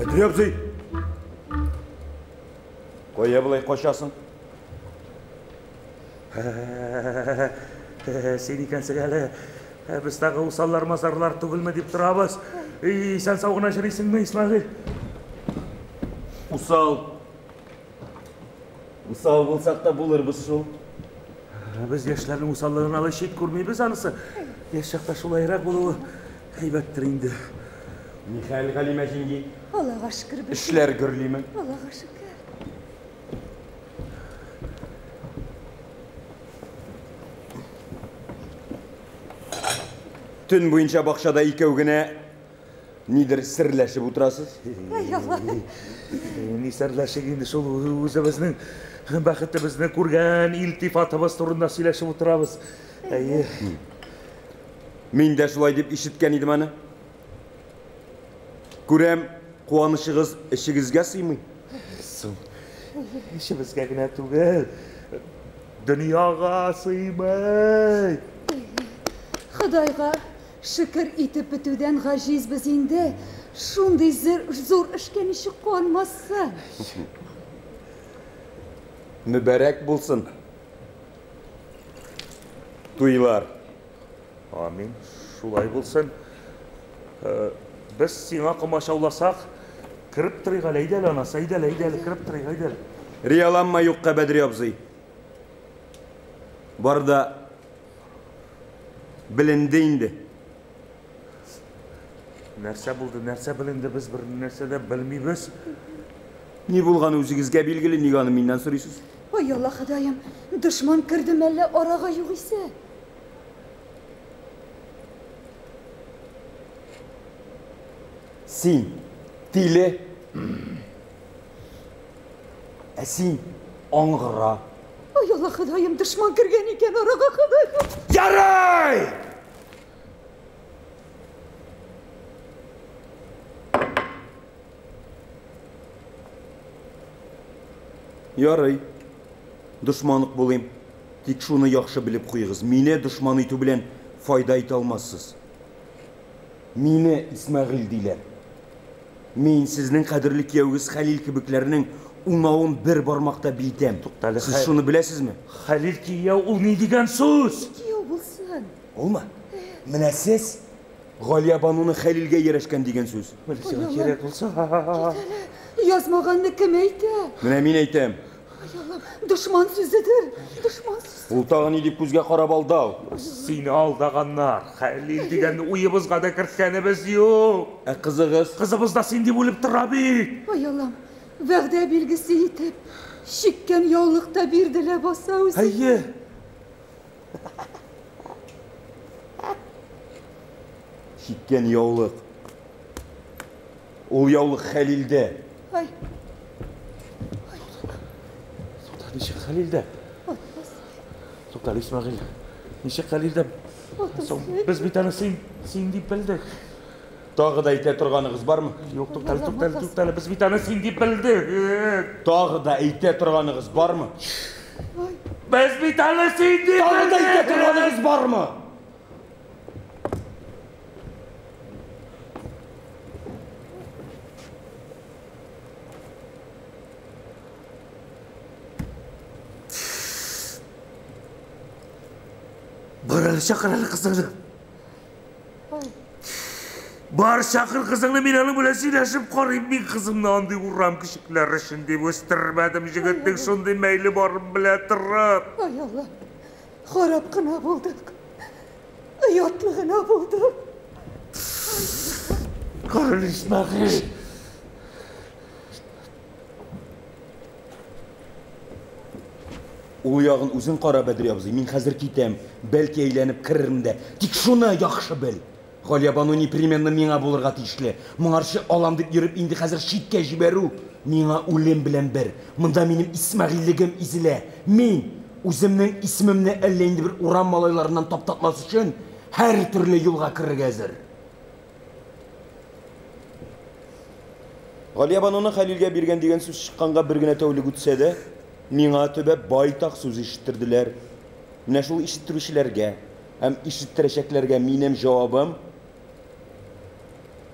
Бәдри абзый! Кая болай качасың? Син икәнсең әле. Без тагы усаллар мазарлар түгелме дип торабыз. Исән сау гына йөрисеңме, Исмәгыйль? Усал. Усал булсак та булырбыз шул. Без яшьләрнең усаллыгын алай чит күрмибез анысы. Яшь чакта шулайрак булуы әйбәттер инде. Нихәл, Галимә җиңги? Аллага шөкер. Эшләр гөрлиме? Аллага шөкер. Төн буенча бакчада икәү генә нидер серләшеп утырасыз. Ай, Алла. Ни серләшик инде шул үзебезнең бәхетебезне күргән илтифатыбыз турында сөйләшеп утырабыз. Әйе. Мин дә шулай дип ишеткән идем аны. Күрәм, куанычыгыз эчегезгә сыймый. Соң, эчебезгә генә түгел, дөньяга сыймый. Ходайга шөкер итеп бетүдән гаҗизбез инде. Шундый зур эшкә ничек куанмассың? Мөбарәк булсын. Туйлар. Амин. Шулай булсын. Без сиңа комачауласак, кереп торыйк әле, әйдә әле, анасы, әйдә әле, әйдә әле, кереп торыйк, әйдә әле. Рияланма юкка, Бәдри абзый. Бар да беленде инде. Нәрсә булды, нәрсә беленде, без бер нәрсә дә белмибез. Ни булганы үзегезгә билгеле, нигә аны миннән сорыйсыз? Ой, Алла Ходаем, дошман керде мәллә арага югыйсә? Син тиле, ә син аңгыра. Ой, Алла Ходаем, дошман кергән икән арага, Ходаем. Ярый! Ярый. Дошманык булыйм. Тик шуны яхшы белеп куегыз. Мине дошман итү белән файда итә алмассыз. Мине Исмәгыйль диләр. Мин сезнең кадерле кияүгез Хәлил кебекләрнең унавын бер бармакта биетәм. Туктале, Сез шуны беләсезме? Хәлил кияү ул ни дигән сүз? Кияү булсын. Улмы? Менә сез Галиябануны Хәлилгә ярәшкән дигән сүз. Менә сиңа кирәк булса. Язмаганны кем әйтә? Менә мин әйтәм. Ай, Аллам, дошман сүзедер. Дошман сүзе. Ул тагы ни дип күзгә карап алдау? Сине алдаганнар. Хәлил дигәнне уебызга да керткәнебез юк. Ә кызыгыз? Кызыбыз да син дип үлеп тора бит. Ай, Аллам, вәгъдә билгесе итеп, чиккән яулык та бирде ләбаса үзе. Әйе. Чиккән яулык. Ул яулык Хәлилдә. Ай. Тукта, ничек Хәлилдә? Тукта, Исмәгыйль. Ничек Хәлилдә? Соң, без бит аны син, син дип белдек. Тагы да әйтә торганыгыз бармы? Юк, туктале, туктале, туктале, без бит аны син дип белдек. Тагы да әйтә торганыгыз бармы? Без бит аны син дип Тагы да әйтә белдек. торганыгыз бармы? Бар әле, чакыр әле кызыңны. Бар, чакыр кызыңны, мин аның белән сөйләшеп карыйм. Мин кызымны андый урам кешекләр өчен дип үстермәдем. Җегетнең шундый мәйле барын белә торып. Ай, Алла, харап кына булдык. Оятлы гына булдык. Карл Исмәгыйль. Ул ягын үзең кара, Бәдри абзый. Мин хәзер китәм. Бәлки әйләнеп керермен дә. Тик шуны яхшы бел. Галиябану непременно миңа булырга тиешле. Моңарчы алам дип йөреп, инде хәзер читкә җибәрү миңа үлем белән бер. Монда минем Исмәгыйльлегем изелә. Мин үземнең исемемне әллә инде бер урам малайларыннан таптатмас өчен һәр төрле юлга керергә әзер. Галиябануны Хәлилгә биргән дигән сүз чыкканга бер генә тәүлек үтсә дә, миңа төбәп байтак сүз ишеттерделәр. Менә шул ишеттерүчеләргә һәм ишеттерәчәкләргә минем җавабым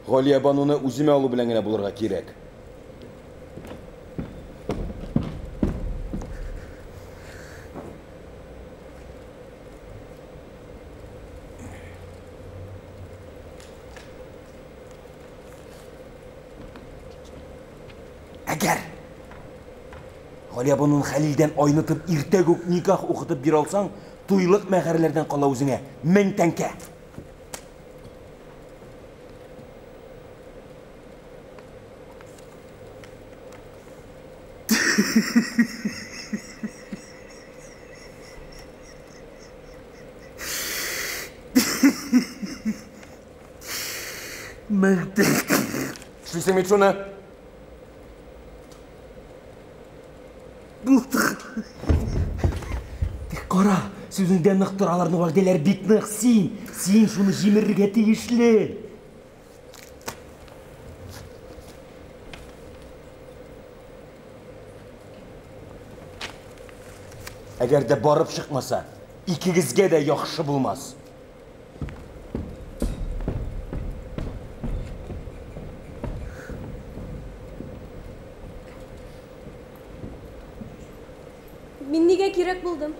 Галиябануны үземә алу белән генә булырга кирәк. Әгәр Галиябануны Хәлилдән айнытып, иртәгә үк никах укытып бирә алсаң, туйлык мәһәрләрдән кала үзеңә 1000 тәңкә. 1000 тәңкә. Эшлисең бит шуны. Тик кара, сүзеңдә нык тор, аларның вәгъдәләре бик нык. Син шуны җимерергә тиешле. Әгәр дә барып чыкмаса, икегезгә дә яхшы булмас. Мин нигә кирәк булдым?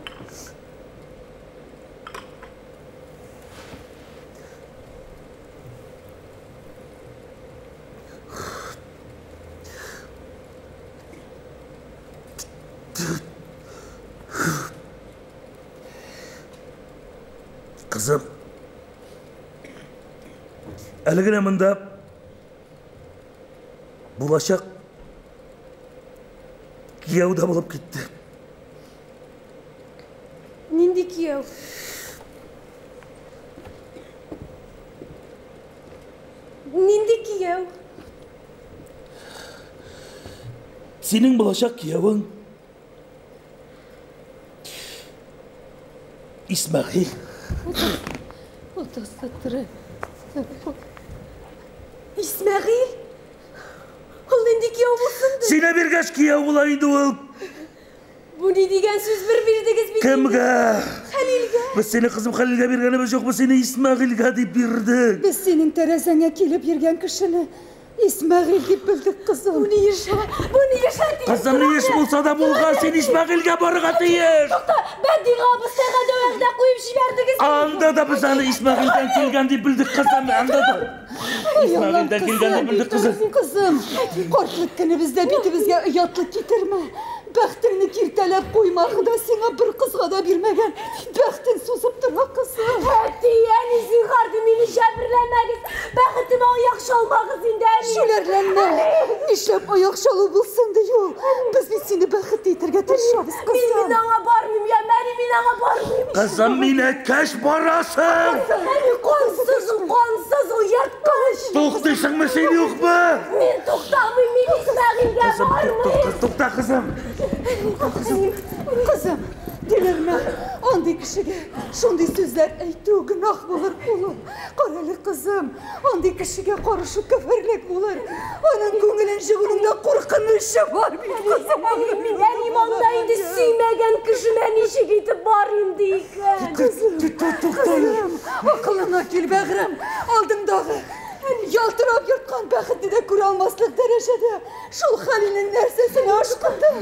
Кызым, әле генә монда булачак кияү дә булып китте. Нинди кияү? Нинди кияү? Синең булачак киявең Исмәгыйль. Атасы тере. Исмәгыйль? Ул нинди кияү булсын ди? Сине биргәч кияү була инде ул. Бу ни дигән сүз, бер бирдегез бит. Кемгә? Хәлилгә. Без сине кызым Хәлилгә биргәнебез юк, без сине Исмәгыйльгә дип бирдек. Без синең тәрәзәңә килеп йөргән кешене Исмәгыйль дип белдек, кызым. Бу ни эш? Бу ни эш, әти? Кызым, ни эш булса да булган, син Исмәгыйльгә барырга тиеш. Тукта, Бәдига абыстайга да вәгъдә куеп җибәрдегез. Анда да без аны Исмәгыйльдән килгән дип белдек, кызым, анда да. Исмәгыйльдән килгән дип белдек, кызым. Кызым, картлык көнебездә битебезгә оятлык китермә. Бәхтеңне киртәләп куйма, Хода сиңа бер кызга да бирмәгән. Бәхтен сузып тора, кызым. Әти, әни, зинһар ди, мине җәберләмәгез. Бәхетемә аяк чалмагыз инде, әни. Шүләрләнмә. Нишләп аяк чалу булсын ди ул? Без бит сине бәхетле итәргә тырышабыз, кызым. Мин аңа бармыйм, я, әни, мин аңа бармыйм. Кызым, мин әйткәч барасың. Әни, кансыз ул, кансыз ул, ерткыч. Туктыйсыңмы син, юкмы? Мин туктамыйм, мин Исмәгыйльгә бармыйм. Тукта, кызым. Кызым, диләрмә, андый кешегә шундый сүзләр әйтү гөнаһ булыр, улым. Карале, кызым, андый кешегә карышу кәферлек булыр. Аның күңелен җыгуның да куркынычы бар бит, кызым. Мин әнием анда инде сөймәгән кешемә ничек итеп барыйм ди икән. Кызым, кызым, акылыңа кил, бәгърем, алдыңдагы ялтырап йорткан бәхетне дә күрә алмаслык дәрәҗәдә шул Хәлилнең нәрсәсенә ашкындың?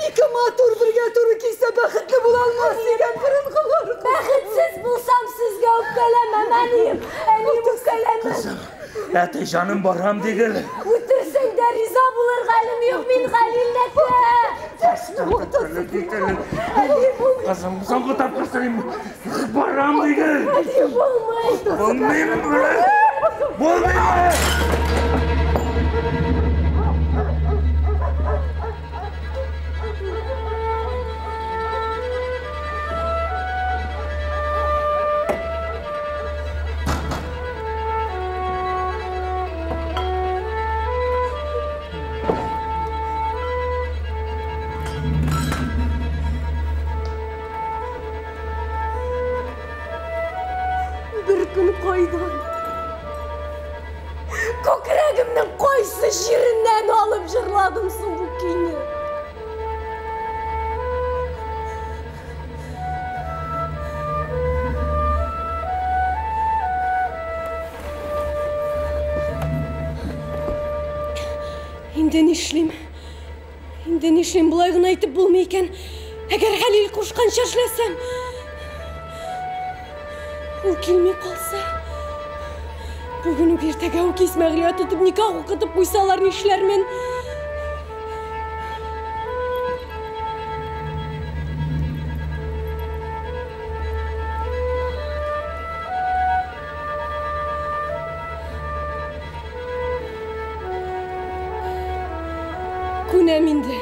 Ике матур бергә туры килсә бәхетле була алмас дигән борынгылар. Бәхетсез булсам сезгә үпкәләмәм, әнием. Әнием, үпкәләмәм. Әти, җаным барам дигел. Үтерсәң дә риза булыр хәлем юк, мин Хәлилнеке. Кызым, соңгы тапкыр сорыйм. Барам дигел. Әти, булмый. Булмыймы? Булмыймы? Бер көн кайдан? Күкрәгемнең кайсы җиреннән алып җырладым соң бу көйне? Инде нишлим? Инде нишлим? Болай гына әйтеп булмый икән. Әгәр Хәлил кушканча эшләсәм, ул килми калса, бүген үк иртәгә үк Исмәгыйльгә тотып никах укытып куйсалар нишләрмен? Күнәм инде.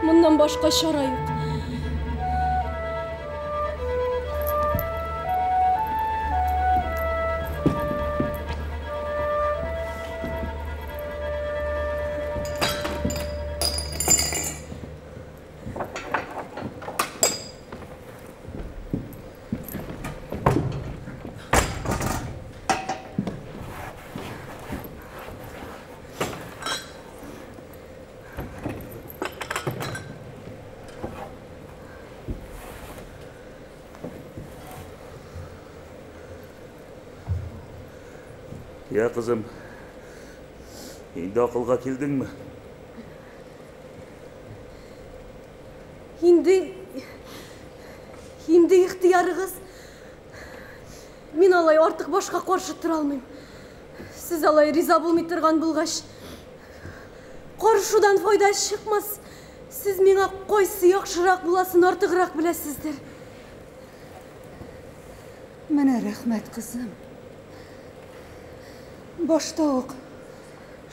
Моннан башка чара юк. Я, кызым, инде акылга килдеңме? Инде инде ихтыярыгыз. Мин алай артык башка каршы тора алмыйм. Сез алай риза булмый торган булгач, карышудан файда чыкмас. Сез миңа кайсы яхшырак буласын артыграк беләсездер. Менә рәхмәт, кызым. Башта ук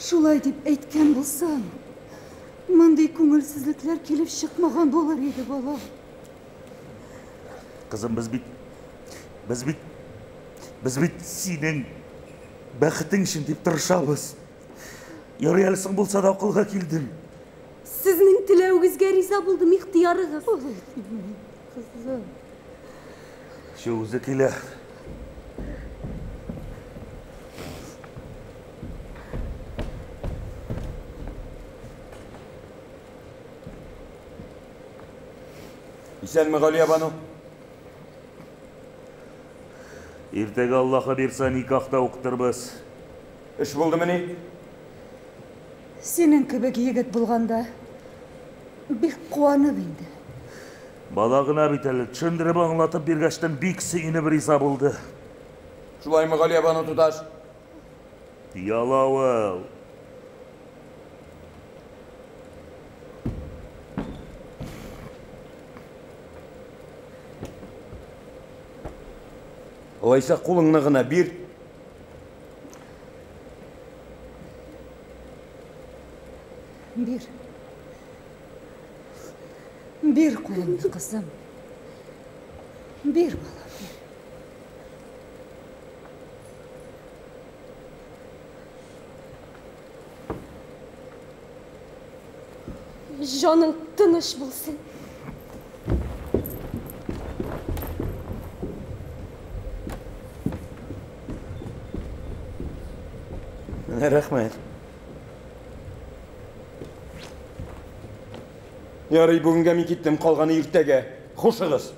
шулай дип әйткән булсаң, мондый күңелсезлекләр килеп чыкмаган булыр иде, балам. Кызым, без бит без бит без бит синең бәхетең өчен дип тырышабыз. Ярый әле соң булса да акылга килдем. Сезнең теләвегезгә риза булдым, ихтыярыгыз. Кызым. Шу үзе килә. Исәнме, Галиябану? Иртәгә Аллаһы бирсә никахта укытырбыз. Эш булдымыни? Синең кебек егет булганда бик куанып инде. Бала гына бит әле, төшендереп аңлатып биргәчтен бик сөенеп риза булды. Шулаймы, Галиябану туташ? Ялавыл. Алайса кулыңны гына бир. Бир. Бир кулыңны, кызым. Бир, балам. Җаның тыныч булсын. Менә рәхмәт. Ярый, бүгенгә мин киттем, калганы иртәгә. Хушыгыз.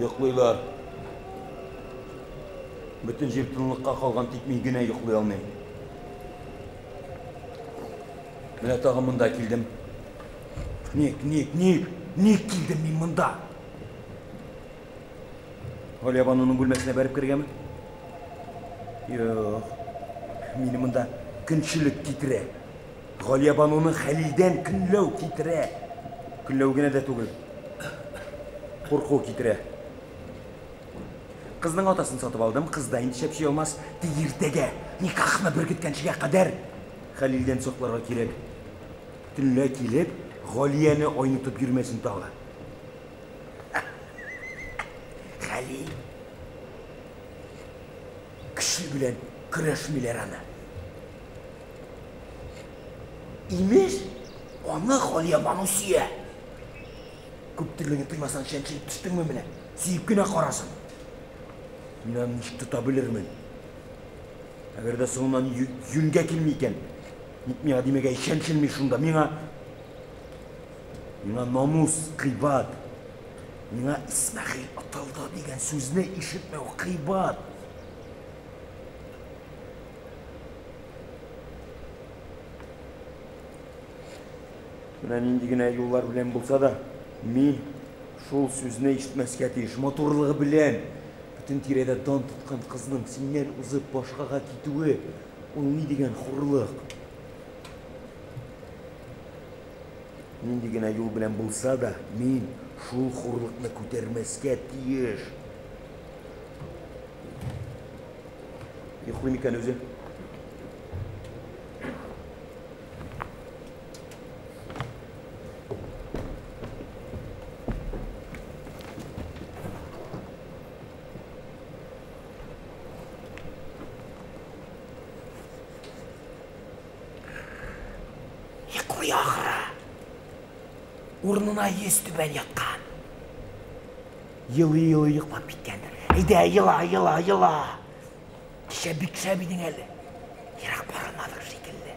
Йоклыйлар. Бөтен җир тынлыкка калган, тик мин генә йоклый алмыйм. Менә тагын монда килдем. Ник, ник, ник, ник килдем мин монда? Галиябануның бүлмәсенә бәреп кергәнме? Юк. Мине монда көнчелек китерә. Галиябануны Хәлилдән көнләү китерә. Көнләү генә дә түгел. Курку китерә. Кызның атасын сатып алдым, кыз да инде чәпчи алмас. Тик иртәгә никахны беркеткәнчегә кадәр Хәлилдән сакларга кирәк. Төнлә килеп, Галияне айнытып йөрмәсен тагы. Хәлил. Кеше белән көрәшмиләр аны. Имеш, аны Галиябану сөя. Күп төрлеңне тоймасаң, чәнчелеп төштеңме менә? Сөеп кенә карасын. Мин аны ничек тота белермен? Әгәр дә соңыннан юньгә килми икән, Ник миңа димәгәй чәнчелми шунда? Миңа миңа намус кыйбат. Миңа Исмәгыйль аталды дигән сүзне ишетмәү кыйбат. Менә нинди генә юллар белән булса да, мин шул сүзне ишетмәскә тиеш. Матурлыгы белән бөтен тирәдә дан тоткан кызның синнән узып башкага китүе, ул ни дигән хурлык. Нинди генә юл белән булса да, мин шул хурлыкны күтәрмәскә тиеш. Йоклый микән үзе? Йоклый ахры. Урынына йөзтүбән яткан. Елый-елый йоклап киткәндер. Әйдә, ела, ела, ела. Кичә бик шәп идең әле. Ерак барылмадык шикелле.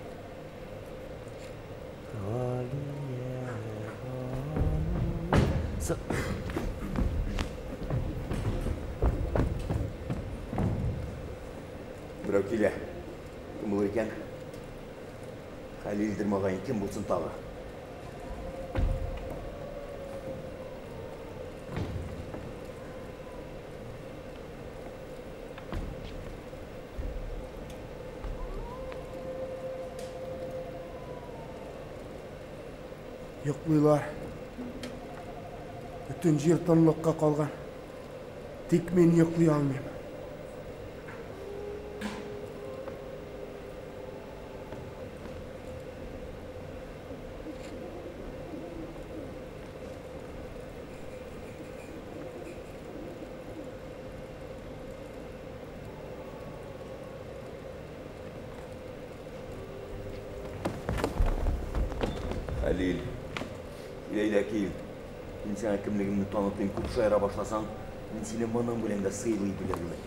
Берәү килә. Кем булыр икән? Хәлилдер мөгаен, кем булсын тагы? Йоклыйлар. Бөтен җир тынлыкка калган. Тик мин йоклый алмыйм. Хәлил, кил әйдә кил. Мин сиңа кемлегемне танытыйм. Күп шаяра башласаң, мин сине моның белән дә сыйлый белермен.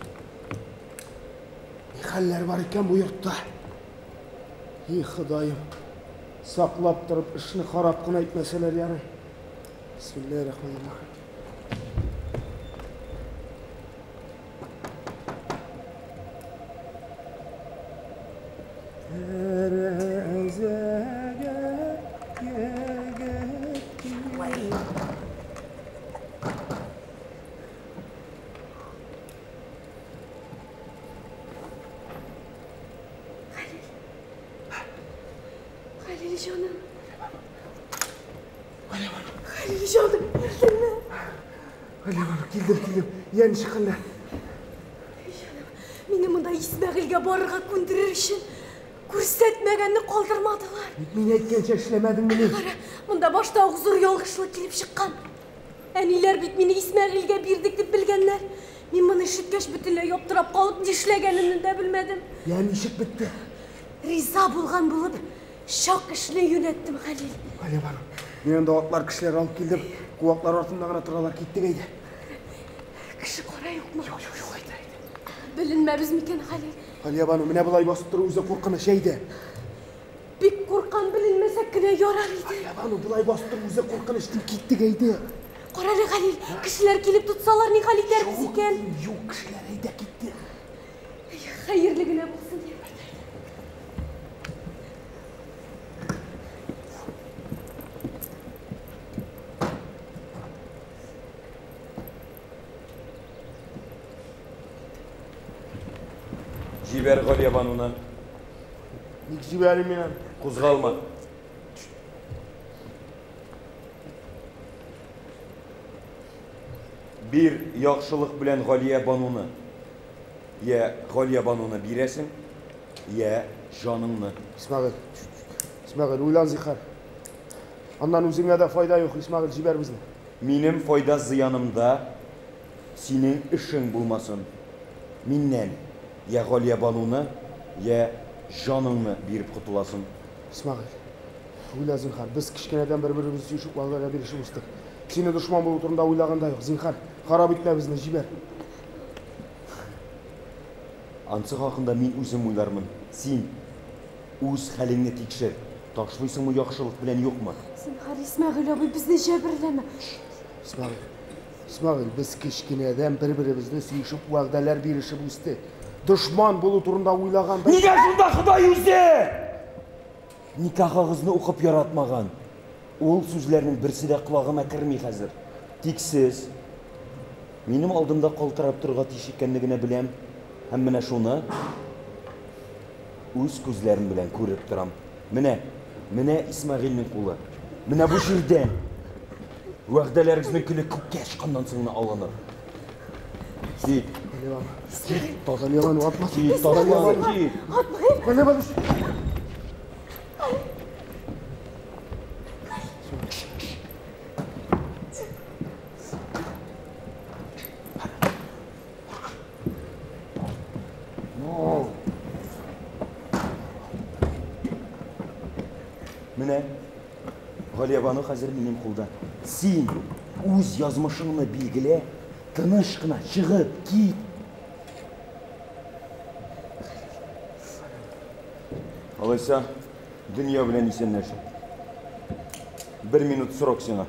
Ни хәлләр бар икән бу йортта? И Ходаем, саклап торып эшне харап кына итмәсәләр ярый. Бисмиллаһир-рахманир-рахим. Тәрәзәгә егет килде. Хәлил. Хәлил җаным. Хәлил җаным, килдеңме? Галиябану, килдем, килдем. Я, ничек хәлләр? Җаным, мине монда Исмәгыйльгә барырга күндерер өчен күрсәтмәгәнне калдырмадылар. Ник мин әйткәнчә эшләмәдеңмени? Кара, монда башта ук зур ялгышлык килеп чыккан. Әниләр бит мине Исмәгыйльгә бирдек дип белгәннәр. Мин моны ишеткәч бөтенләй аптырап калып, нишләгәнемне дә белмәдем. Я, ничек бетте? Риза булган булып, чак эшне юнәттем, Хәлил. Галиябану, мин анда атлар, кешеләр алып килдем. Куаклар артында гына торалар. Киттек әйдә. Кеше кара юкмы? Юк, юк, юк, әйдә, әйдә. Беленмәбез микән, Хәлил? Галиябану, менә болай басып тору үзе куркыныч, әйдә. Бик куркам, беленмәсәк кенә ярар иде. Галиябану, болай басып тору үзе куркыныч, дим, киттек, әйдә. Кара әле, Хәлил, кешеләр килеп тотсалар, ни хәл итәрбез икән? Юк, кешеләр, әйдә, киттек. Хәерле генә булсын. Җибәр Галиябануны. Ник җибәрим мин аны? Кузгалма. Бир яхшылык белән Галиябануны. Я Галиябануны бирәсең, я җаныңны. Исмәгыйль, Исмәгыйль, уйлан зинһар. Аннан үзеңә дә файда юк, Исмәгыйль, җибәр безне. Минем файда зыянымда синең эшең булмасын. Миннән я Галиябануны, я җаныңны биреп котыласың. Исмәгыйль, уйла зинһар, без кечкенәдән бер-беребезне сөешеп, вәгъдәгә бирешеп үстек. Сине дошман булу турында уйлаган да юк. Зинһар, харап итмә безне, җибәр. Ансы хакында мин үзем уйлармын. Син Үз хәлеңне тикшер. Ташлыйсыңмы яхшылык белән, юкмы? Зинһар, Исмәгыйль абый, безне җәберләмә. Исмәгыйль, Исмәгыйль, без кечкенәдән бер-беребезне сөешеп, вәгъдәләр бирешеп үстек. Дошман булу турында уйлаганда... Нигә шунда Ходай үзе? Никахыгызны укып яратмаган. Ул сүзләрнең берсе дә колагыма керми хәзер. Тик сез минем алдымда калтырап торырга тиеш икәнне генә беләм. Һәм менә шуны үз күзләрем белән күреп торам. Менә, менә Исмәгыйльнең кулы. Менә бу җирдән вәгъдәләрегезнең көле күккә очканнан соң гына алыныр. Кит. Кит, Кит, ташла, кит. Менә Галиябану хәзер минем кулда. Син үз язмышыңны билгелә, тыныч кына чыгып кит. Алайса, дөнья белән исәнләш. Бер минут срок сиңа.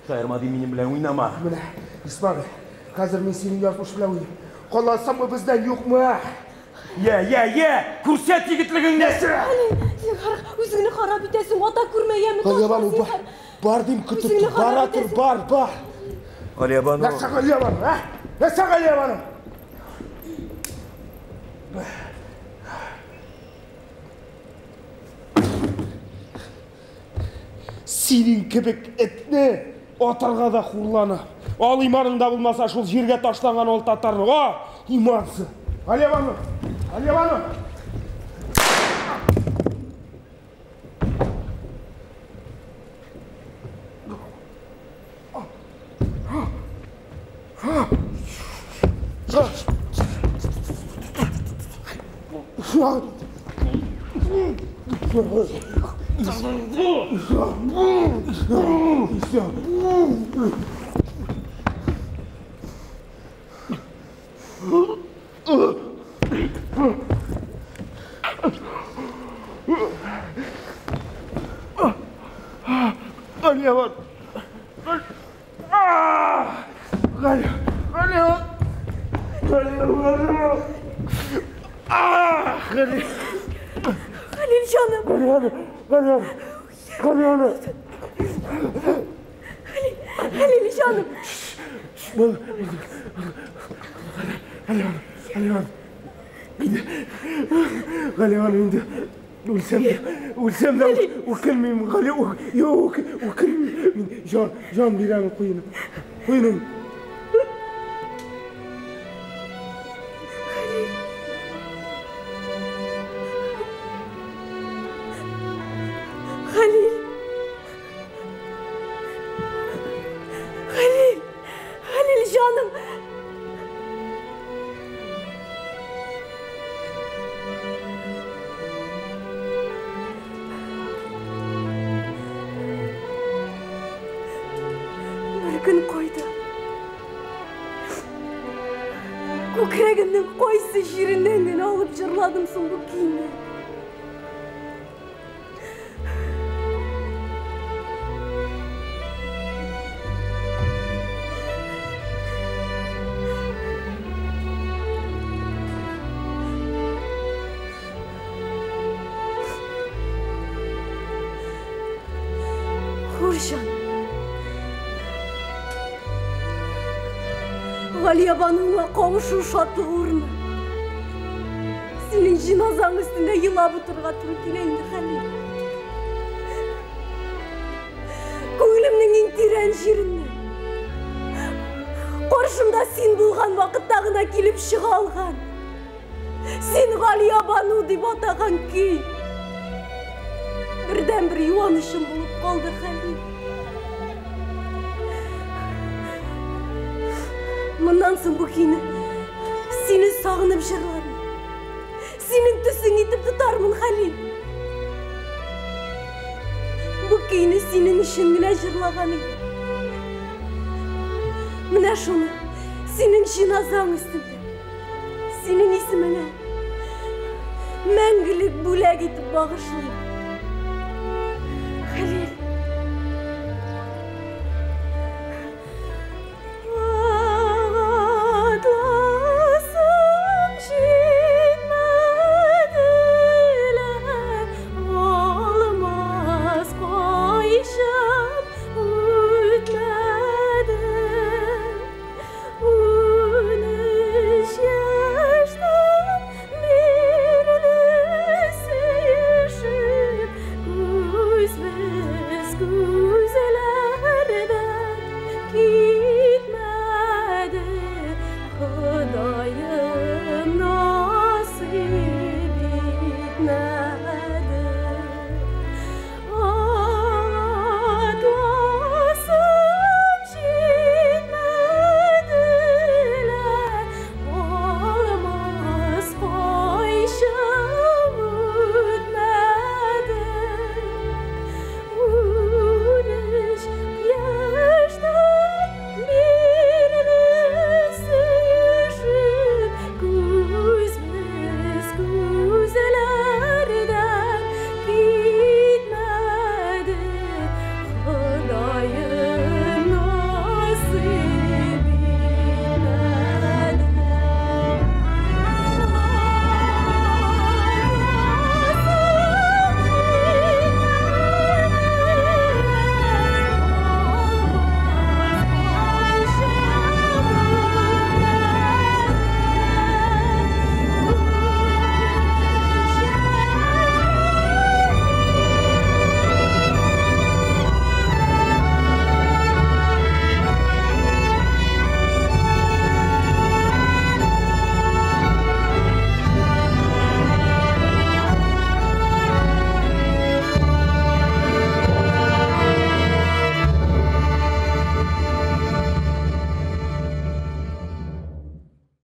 Шаярма дим, минем белән уйнама. Менә, Исмәгыйль, хәзер мин синең язмыш белән уйныйм. Каласыңмы бездән, юкмы? Я, я, я! Күрсәт егетлегеңне! Зинһар, үзеңне харап итәсең, ата күрмә, яме, Галиябану, ташла, бар, зинһар. бар дим, көтеп Үзеңне тор, бара харап тор, итәсең. бар, бар. Галиябану. Нәрсә Галиябану, ә? Нәрсә Галиябану? Синең кебек этне атарга да хурлана. Ал иманың да булмаса, шул җиргә ташланган ул татарны. О, имансыз. Галиябану, Галиябану. Галиябану. Галиябану. Галиябану. Галиябану. Хәлил җаным. Галиябану. Галиябану. Галиябану. Хәлил, Хәлил җаным. Галиябану. Галиябану. Галиябану инде үлсәм дә, үлсәм дә үкенмим, Гали, юк, үкенмим. Мин җан, җан бирәм куеным. Куеным. Хәлил. Хәлил. Хәлил җаным. Бер көн кайда? Күкрәгемнең кайсы җиреннән генә алып җырладым соң бу көйне? Хурҗан. Галиябануңа кавышу шатлыгы урыны. Синең җиназаң өстендә елап утырырга туры килә инде, Хәлил. Күңелемнең иң тирән җиреннән. Каршымда син булган вакытта гына килеп чыга алган. Син Галиябану дип атаган көй. Бердән-бер юанычым булып калды, Хәлил. Моннан соң бу көйне сине сагынып җырлармын. Синең төсең итеп тотармын, Хәлил. Бу көйне синең өчен генә җырлаган идем. Менә шуны синең җеназаң өстендә, синең исемеңә мәңгелек бүләк итеп багышлыйм. Хәлил.